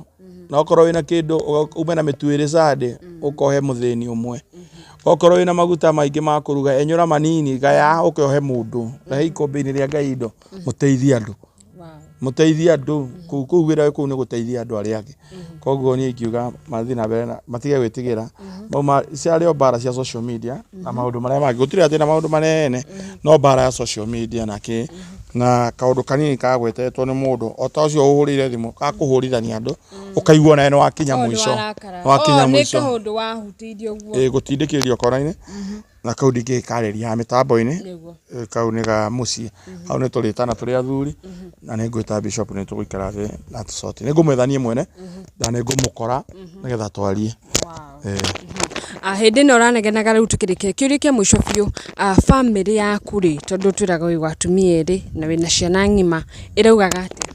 [SPEAKER 2] na okorwo wĩna kĩndũ ume na mĩtu ĩrĩ Sunday ũkohe mũthĩni ũmwe okorwo wĩna maguta maingĩ ma kũruga enyũra manini gaya ũke ũhe mũndũ rehe ikũmbĩ-inĩ rĩa Ngai indo mũteithie andũ mũteithie andũ kũu kũu wĩra kũu nĩ gũteithia andũ arĩa angĩ koguo niĩ ingiuga mathiĩ na mbere na matige gwĩtigĩra mau ciarĩ o mbara cia social media na maũndũ marĩa mangĩ gũtirĩ atĩ na maũndũ manene no mbara ya social media na kĩ na kaũndũ kanini kagwetetwo nĩ mũndũ o ta ũcio ũhũrĩire thimũ gakũhũrithania andũ ũkaigua nawe nĩ wakinya mũico nĩ wakinya
[SPEAKER 1] nĩ
[SPEAKER 2] mũico
[SPEAKER 1] kaũndũ wahutĩirio ũguo
[SPEAKER 2] Ĩ, gũtindĩkĩrĩrio kona-inĩ na kau ndingĩkarĩria haha mĩtambo-inĩ
[SPEAKER 1] nĩguo
[SPEAKER 2] Eh, kau nĩ ga mũciĩ hau nĩ tũrĩtana tũrĩ athuri na nĩ ngwĩta bishop nĩ tũgũikara thĩ na tũcote nĩ ngũmwetha niĩ mwene na nĩ ngũmũkora nĩgetha twarie
[SPEAKER 1] wow.
[SPEAKER 2] Eh,
[SPEAKER 1] Hĩndĩ ĩno ũranegenaga rĩu tũkĩrĩkia kĩũria kĩa mũico biũ bamĩrĩ yaku rĩ tondũ twĩraga wĩ wa atumia erĩ na wĩna ciana ng'ima ĩraugaga atĩa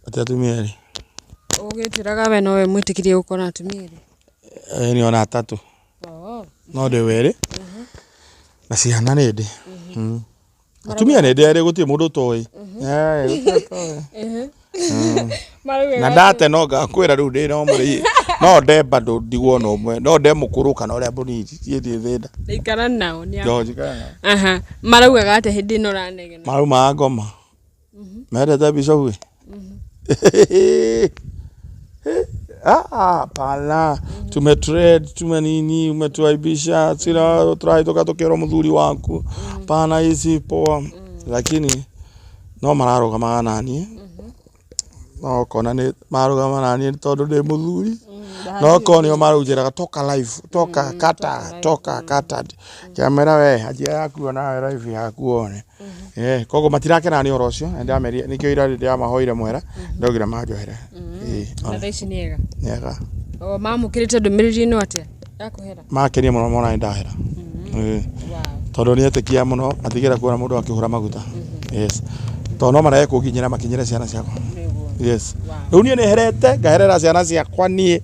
[SPEAKER 2] atĩ atumia erĩ
[SPEAKER 1] ũgĩtwĩraga we nowe mwĩtĩkĩrie gũkorwo na atumia erĩ
[SPEAKER 2] Eh, nĩ ona atatũ
[SPEAKER 1] oh.
[SPEAKER 2] no ndĩ werĩ na ciana nĩ ndĩ Atumia nĩ ndĩ erĩ gũtirĩ mũndũ ũtoĩ Eh, gũtirĩ ũtoĩ. Na ndate no ngakwĩra rĩu ndĩ no mũrĩ No nde bado ndigwo na ũmwe, no nde mũkũrũ kana ũrĩa mũnini, niĩ ndirĩ thĩna.
[SPEAKER 1] Ikara nao nĩ
[SPEAKER 2] Njo njikare nao.
[SPEAKER 1] Aha. Maraugaga atĩa hĩndĩ ĩno ũranegena?
[SPEAKER 2] Maraumaga ngoma. Mendete Bishop ĩ? Ah, hapana. Tumetrade, tume nini, umetuaibisha, sira tũrahĩtũka tũkĩrwo mũthuri waku. Pana hii si poa. Lakini no mararũgamaga naniĩ. No ũkona nĩ mararũgama naniĩ tondũ ndĩ mũthuri. No korwo nĩo maraunjĩraga toka live, toka kata, toka kata. Kĩamera we, anjia yaku onawe live yaku wone. Eh, koguo matirakena nĩ ũhoro ũcio, na ndĩramerire nĩkĩo ira ndĩramahoire mũhera, ndaugire manjohere. Ĩĩ,
[SPEAKER 1] Na thaa ici nĩ ega.
[SPEAKER 2] nĩ ega.
[SPEAKER 1] O mamũkĩrĩte ndũmĩrĩri ĩno atĩa? Ya kũhera.
[SPEAKER 2] Makenia mũno mona nĩ ndahera. Ĩĩ.
[SPEAKER 1] Wow.
[SPEAKER 2] Tondũ nĩ etĩkia mũno, matigĩra kuona mũndũ akĩhũra maguta. Yes. Tondũ no marege kũnginyĩra makinyĩre ciana ciakwa.
[SPEAKER 1] Nĩguo.
[SPEAKER 2] Yes. Rĩu niĩ nĩherete, ngaherera ciana ciakwa niĩ,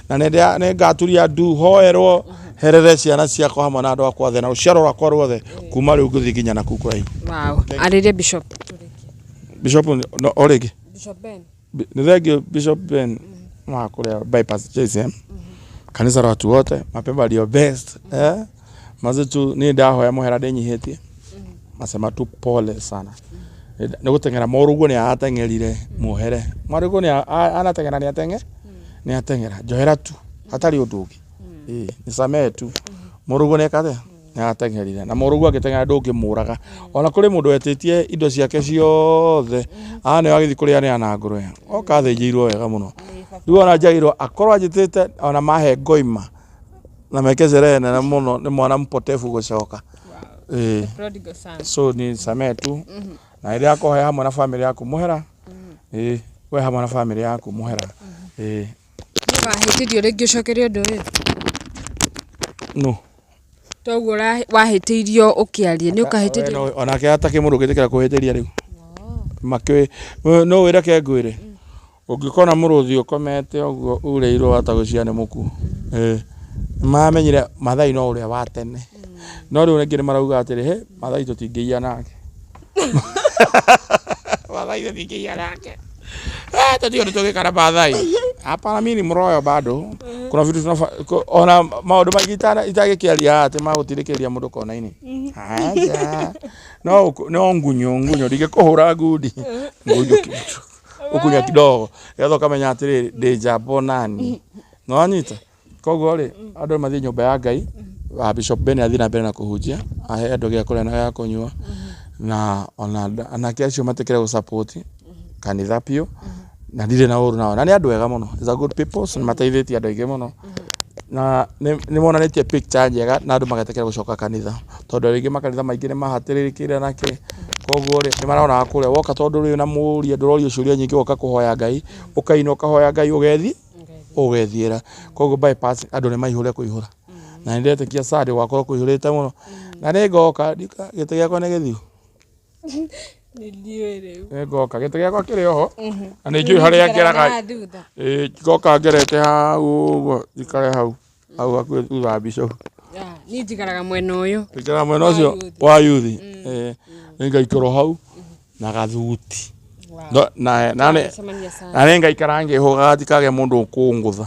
[SPEAKER 2] na nĩ ngaturia ndu hoerwo, herere ciana ciakwa hamwe na andũ akwa othe na rũciaro rwakwa ruothe kuma rĩu ngũthiĩ nginya nakũu kũraihu.
[SPEAKER 1] Wow. Arĩria Bishop.
[SPEAKER 2] Bishop no o rĩngĩ.
[SPEAKER 1] Bishop Ben.
[SPEAKER 2] Nĩ thengiũ Bishop Ben wa kũrĩa bypass JCM. Kanitha la watu wote, mapema ndio best. Eh? Maze tu niĩ ndahoya mũhera ndĩnyihĩtie. Masema tu pole sana. Nĩ gũteng'era mũrũguo nĩ arateng'erire muohere. Mwarĩguo nĩ anateng'era nĩ ateng'e nĩ ateng'era njohera tu hatarĩ ũndũ ũngĩ. Ĩĩ nisamehe tu. Mũrũguo nĩ eka atĩa? Nĩ arateng'erire na mũrũguo angĩteng'era ndũngĩmũraga. Ona kũrĩ mũndũ wetĩtie indo ciake ciothe aneo agĩthiĩ kũrĩanĩra na ngũrwe oka athĩnjĩirwo wega mũno. Rĩu ona njagĩrĩirwo akorwo anjĩtĩte ona mahe ngoima na meke sherehe nene mũno nĩ mwana mpotevu gũcoka. Ĩĩ.
[SPEAKER 1] Prodigal son.
[SPEAKER 2] So nisamehe tu na rĩrĩa akohe hamwe na family yaku mũhera. Ĩĩ we hamwe na family yaku mũhera. Ĩĩ.
[SPEAKER 1] Nĩũkahĩtĩrio rĩngĩ ũcokere ũndũ ũyũ?
[SPEAKER 2] No.
[SPEAKER 1] Toguo wahĩtĩirio ũkĩaria nĩ ũkahĩtĩrio?
[SPEAKER 2] Onake atakĩ mũndũ ũngĩtĩkĩra kũhĩtĩria rĩu. Makĩũĩ no wĩre ke ngwĩre. Ũngĩkona mũrũthi ũkomete ũguo urĩirwo watagũcia nĩ mũkuo. Ĩĩ. Nĩmamenyire Maathai no ũrĩa wa tene. No rĩu rĩngĩ nĩ marauga atĩrĩ, hĩ Maathai tũtingĩiya nake. Maathai tũtingĩiya nake. Eh, tũtiũĩ ũndũ tũngĩka na Maathai. Hapana, mimi ni mroyo bado. Kuna vitu tunafa ona maũndũ maingĩ itagĩkĩaria haha atĩ magũtindĩkĩrĩria mũndũ kona-inĩ. Aca. No no ngunyo ngunyo ndingĩkũhũra ngundi. Ngunyo ũkunya kidogo nĩgetha ũkamenya atĩrĩrĩ ndĩ njamba onani. Nĩwanyita? Koguo rĩ andũ mathiĩ nyũmba ya Ngai, wa Bishop Ben athiĩ na mbere na kũhunjia, ahe andũ gĩa kũrĩa na gĩa kũnyua, na ona anake acio matikĩre gũ support kanitha biũ, na ndirĩ na ũru nao, na nĩ andũ ega mũno, is a good people, nĩ mateithĩtie andũ aingĩ mũno, na nĩ monanĩtie picture njega na andũ magetĩkĩra gũcoka kanitha, tondũ rĩngĩ makanitha maingĩ nĩ mahatĩrĩrĩkĩire na kĩ, koguo rĩ nĩ maronaga kũrĩa woka tondũ rĩ na mũria ndũrorio ciũria nyingĩ woka kũhoya Ngai, ũkaina ũkahoya Ngai ũgethi ũgethiĩra, koguo bypass andũ nĩ maihũre kũihũra, na nĩ ndetĩkia Sunday gũgakorwo kũihũrĩte mũno, na nĩ ngoka gĩtĩ gĩakwa nĩ gĩthiu.
[SPEAKER 1] Nĩ ndiũĩ rĩu.
[SPEAKER 2] Nĩ ngoka gĩtĩ gĩakwa kĩrĩ oho na nĩ njũĩ harĩa ngeraga. Ĩĩ ngoka ngerete hau ũguo njikare hau hau hakuhĩ thutha wa bishop.
[SPEAKER 1] Niĩ njikaraga mwena ũyũ.
[SPEAKER 2] Njikaraga mwena ũcio wa yuthi. Ĩĩ nĩ ngaikara hau na gathuti. Na na nĩ ngaikara ngĩhũgaga ndikagĩe mũndũ ũkũngũtha.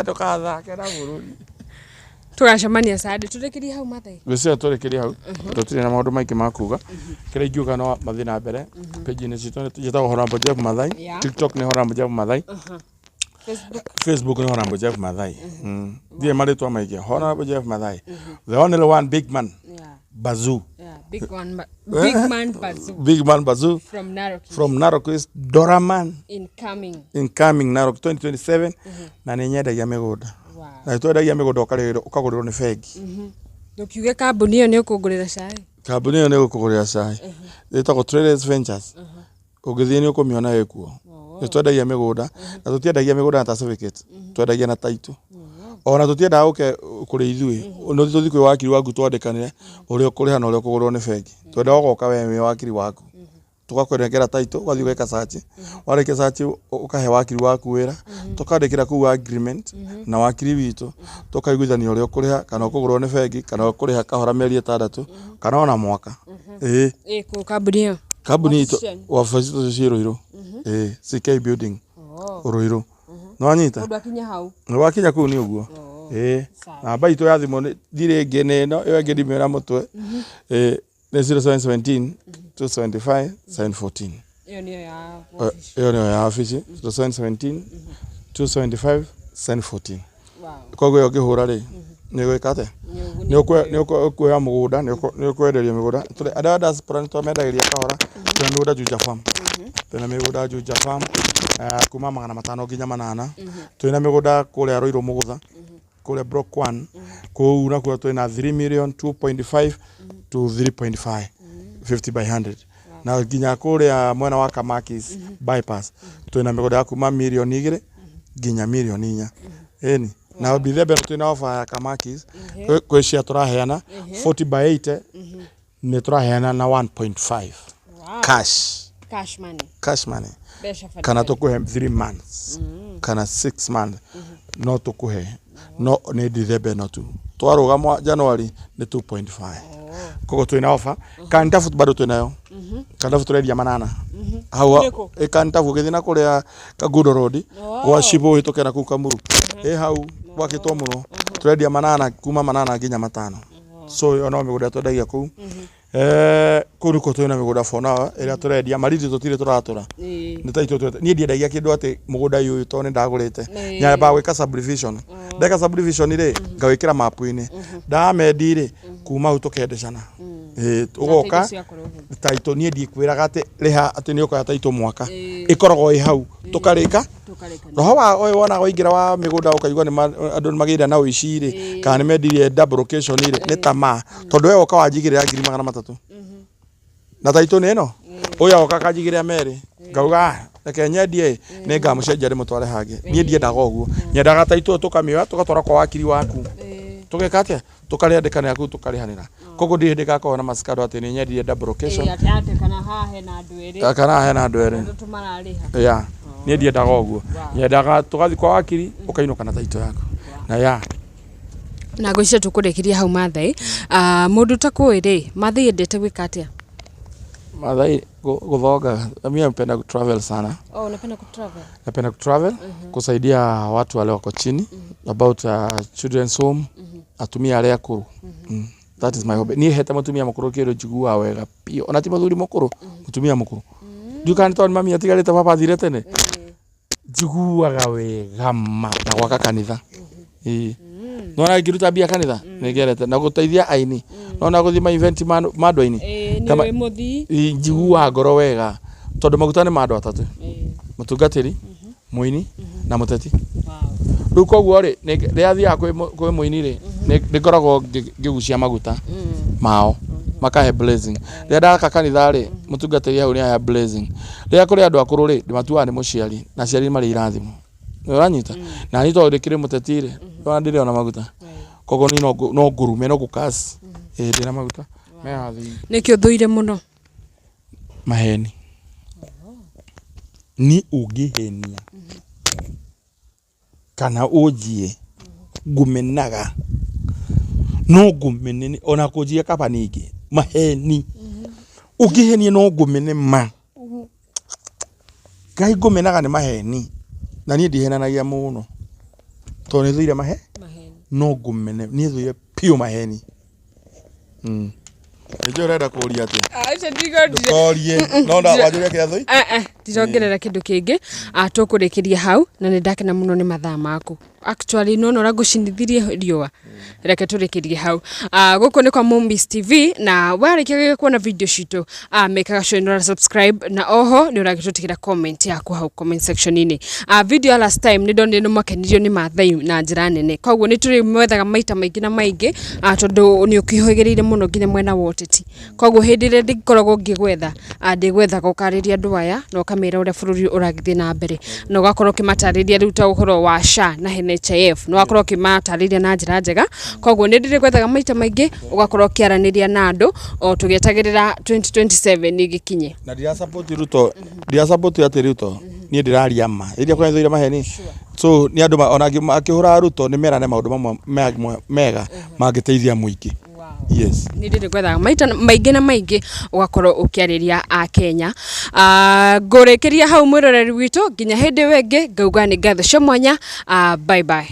[SPEAKER 2] Ndũgathake na bũrũri.
[SPEAKER 1] Tũgacemania Sunday tũrĩkĩrie hau Maathai.
[SPEAKER 2] Ngwĩciria tũrĩkĩrie hau tũtirĩ na maũndũ maingĩ ma kuga. Kĩrĩa ingiuga no mathiĩ na mbere page-inĩ citũ njĩtagwo Honorable Jeff Maathai. TikTok nĩ Honorable Jeff Maathai.
[SPEAKER 1] Facebook.
[SPEAKER 2] Facebook nĩ Honorable Jeff Maathai. Ndirĩ marĩtwa maingĩ. Honorable Jeff Maathai. The only one big man. Bazoo.
[SPEAKER 1] Yeah, big one, big man Bazoo.
[SPEAKER 2] Big man Bazoo.
[SPEAKER 1] From Narok.
[SPEAKER 2] From Narok East, Doraman.
[SPEAKER 1] Incoming.
[SPEAKER 2] Incoming Narok 2027. Na nĩ nyendagia mĩgũnda.
[SPEAKER 1] Wow.
[SPEAKER 2] Na twendagia mĩgũnda ũkagũrĩrwo nĩ bengi.
[SPEAKER 1] Ndũkiuge kambuni ĩyo nĩ ũkũngũrĩra cai.
[SPEAKER 2] Kambuni ĩyo nĩ ĩgũkũgũrĩra cai. Ĩtagwo Traders Ventures. Ũngĩthiĩ nĩ ũkũmĩona ĩkuo. Nĩ twendagia mĩgũnda na tũtiendagia mĩgũnda na certificate. Twendagia na title. Ona tũtiendaga ũke kũrĩ ithuĩ, no tũthiĩ kwĩ wakiri waku twandĩkanĩre ũrĩa ũkũrĩha na ũrĩa ũkũgũrwo nĩ bengi. Twendaga ũgoka we wĩ wakiri waku. Tũgakũnengera title ũgathiĩ ũgeka search. Warĩkia search ũkahe wakiri waku wĩra, tũkandĩkĩra kũu agreement na wakiri witũ, tũkaiguithania ũrĩa ũkũrĩha kana ũkũgũrwo nĩ bengi kana ũkũrĩha kahora mĩeri ĩtandatũ kana ona mwaka. Ĩĩ.
[SPEAKER 1] Ĩĩ kũ kambuni ĩyo?
[SPEAKER 2] Kambuni itũ wabici citũ ciĩ Ruiru. Ĩĩ CK building. Ruiru. Nĩwanyita?
[SPEAKER 1] Mũndũ akinya hau.
[SPEAKER 2] Wakinya kũu nĩ ũguo. Ĩĩ.
[SPEAKER 1] Sawa.
[SPEAKER 2] Namba itũ ya thimũ ndirĩ ĩngĩ nĩ ĩno, ĩyo ĩngĩ ndimĩra mũtwe. Ĩĩ nĩ 0717 275 714.
[SPEAKER 1] Ĩyo nĩyo ya
[SPEAKER 2] Ĩyo nĩyo ya wabici, 0717 275 714.
[SPEAKER 1] Wow.
[SPEAKER 2] Koguo ĩyo ũngĩhũra rĩ, nĩ ũgwĩka atĩa? Nĩ ũkuoya mũgũnda, nĩ ũkwenderio mĩgũnda. Andũ a diaspora nĩ twamendagĩria kahora, twĩna mĩgũnda Juja Farm. Twĩna mĩgũnda Juja Farm, kuma 500 nginya 800. Twĩna mĩgũnda kũrĩa Ruiru Mũgũtha, kũrĩa Block 1, kũu nakuo twĩna 3 million 2.5 to 3.5, 50 by 100. Na nginya kũrĩa mwena wa Kamakis bypass, twĩna mĩgũnda ya kuma mirioni 2 nginya mirioni 4. Ĩni. Na Mbithembe twĩna offer ya Kamakis, kwĩ cia tũraheana 40 by 80 nĩ tũraheana na 1.5
[SPEAKER 1] Wow.
[SPEAKER 2] cash,
[SPEAKER 1] Cash money.
[SPEAKER 2] cash money.
[SPEAKER 1] Mbeca baribari.
[SPEAKER 2] Kana tũkũhe 3 months kana 6 months, no tũkũhe, no nĩ Dithemba ĩno tu twarũgama January nĩ 2.5. Koguo twĩna offer. Kantafu bado twĩnayo. Kantafu tũrendia 800 hau.
[SPEAKER 1] Nĩkũ?
[SPEAKER 2] Kantafu ũgĩthiĩ na kũrĩa Kangundo Road gwa Cibũ ũhĩtũke na kũu Kamuru, ĩ hau gwakĩtwo mũno, tũrendia 800, kuma 800 nginya 5. So ĩyo no mĩgũnda twendagia kũu. Kũu nĩkuo twĩna mĩgũnda for now ĩrĩa tũrendia. Marindi tũtirĩ tũratũra. Nĩ taitũ twete. Niĩ ndiendagia kĩndũ atĩ mũgũnda ũyũ tondũ nĩ ndagũrĩte. Nyambaga gwĩka subdivision. Ndeka subdivision rĩ, ngawĩkĩra mapu-inĩ. Ndamendi rĩ, kuma hau tũkendecana. Ĩĩ, ũgoka taitũ, niĩ ndikwĩraga atĩ rĩha atĩ nĩ ũkoya taitũ mwaka. Ĩkoragwo ĩ hau tũkarĩka. Roho wa ũyũ wonaga waingĩra wa mĩgũnda ũkaigua nĩ andũ nĩ magĩire na ũici rĩ, kana nĩ mendirie double location rĩ, nĩ tamaa. Tondũ we woka wanjigĩrĩra 300,000. Na taitũ nĩ ĩno. Ũyũ agoka akanjigĩrĩra 2. Ngauga reke nyendie ĩ, nĩ ngamũcenjia ndĩmũtware hangĩ. Niĩ ndiendaga ũguo. Nyendaga taitũ tũkamĩoya tũgatwara kwa wakiri waku. Tũgeka atĩa? Tũkarĩandĩkanĩra kũu tũkarĩhanĩra. Koguo ndirĩ hĩndĩ ngakorwo na macikaro atĩ nĩ nyendirie double location.
[SPEAKER 1] Kana haha hena andũ erĩ.
[SPEAKER 2] Kana haha hena andũ erĩ.
[SPEAKER 1] Andũ tũmararĩha.
[SPEAKER 2] Ya. Niĩ ndiendaga ũguo. Nyendaga tũgathiĩ kwa wakiri ũkainũka na taitũ yaku. Na ya.
[SPEAKER 1] Na ngwĩciria tũkũrĩkĩria hau Maathai. Mũndũ ũtakũĩ rĩ, Maathai endete gwĩka atĩa?
[SPEAKER 2] Maathai gũthonga. Mimi napenda kutravel sana.
[SPEAKER 1] Oh, unapenda kutravel?
[SPEAKER 2] Napenda kutravel, kusaidia watu wale wako chini, about children's home, atumia arĩa akũrũ. That is my hobby. Niĩ hete mũtumia mũkũrũ kĩndũ njiguaga wega biũ. Ona ti mũthuri mũkũrũ, mũtumia mũkũrũ. Ndiũĩ kana nĩ tondũ mami atigarĩte baba athire tene. Njiguaga wega ma na gwaka kanitha. Ĩĩ. Nĩwona ngĩruta mbia kanitha nĩngerete na gũteithia aini. Nĩwona gũthiĩ ma event ma andũ aini.
[SPEAKER 1] Nĩ wĩ mũthii.
[SPEAKER 2] Njiguaga ngoro wega tondũ maguta nĩ ma andũ atatũ. Mũtungatĩri, mũini na mũteti. Rĩu koguo rĩ, rĩrĩa thiaga kwĩ mũini rĩ, nĩ ngoragwo ngĩgucia maguta mao makahe blessing. Rĩrĩa ndaka kanitha rĩ, mũtungatĩri hau nĩ ahe blessing. Rĩrĩa kũrĩ andũ akũrũ rĩ, ndĩmatuaga nĩ mũciari na aciari marĩ irathimo. Nĩ ũranyita? Na niĩ tondũ ndĩkĩrĩ mũteti rĩ, ndĩrona ndĩrĩ ona maguta. Koguo niĩ no ngũrume, no ngũcurse. Ĩĩ ndĩna maguta. Me haha thĩinĩ.
[SPEAKER 1] Nĩkĩ ũthũire mũno?
[SPEAKER 2] Maheni. Niĩ ũngĩhenia kana ũnjie ngũmenaga, no ngũmene ona kũnjia kaba ningĩ maheni. Ũngĩhenia no ngũmene ma. Ngai ngũmenaga nĩ maheni. Na niĩ ndihenanagia mũno tondũ nĩ thũire mahe, no ngũmene, niĩ thũire biũ maheni. Nĩnjũĩ ũrenda kũũria atĩa. Ndũkorie. No wanjũria kĩrĩa thũi?
[SPEAKER 1] Ndirongerera kĩndũ kĩngĩ. Tũkũrĩkĩria hau na nĩ ndakena mũno nĩ mathaa maku. Actually nĩwona ũrĩa ngũcinithirie riũa. Reke tũrĩkĩrie hau. Gũkũ nĩ kwa Mumbis TV na warĩkia kuona video citũ, mekaga sure nĩ ũra subscribe na oho nĩ ũragĩtũtigĩra comment yaku hau comment section-inĩ. Video ya last time nĩ ndonire nĩ mwakenirio nĩ Maathai na njĩra nene. Koguo nĩ tũrĩmwethaga maita maingĩ na maingĩ, tondũ nĩ ũkĩhĩgĩrĩire mũno nginya mwena wa ũteti. Koguo hĩndĩ ĩrĩa ndĩkoragwo ngĩgwetha, ndĩgwethaga ũkarĩria andũ aya na ũkamera ũrĩa bũrũri ũragĩthiĩ na mbere. Na ũgakorwo ũkĩmatarĩria rĩu ta ũhoro wa SHA na NHIF. Na ũgakorwo ũkĩmatarĩria na njĩra njega. Koguo nĩ ndĩrĩgwethaga maita maingĩ ũgakorwo ũkĩaranĩria na andũ o tũgĩetagĩrĩra 2027 ĩgĩkinye.
[SPEAKER 2] Na ndira support Ruto, ndira support atĩ Ruto, niĩ ndĩraria ma. Rĩrĩa kwĩ thũire maheni. So nĩ andũ ona akĩhũra Ruto nĩ merane maũndũ mamwe mega mangĩteithia mũingĩ. Yes.
[SPEAKER 1] Nĩ ndĩrĩ gwethaga maita maingĩ na maingĩ ũgakorwo ũkĩarĩria a Kenya. Ngũrĩkĩria hau, mwĩroreri witũ, nginya hĩndĩ ĩyo ĩngĩ, ngauga nĩ ngatho cia mwanya. Bye bye.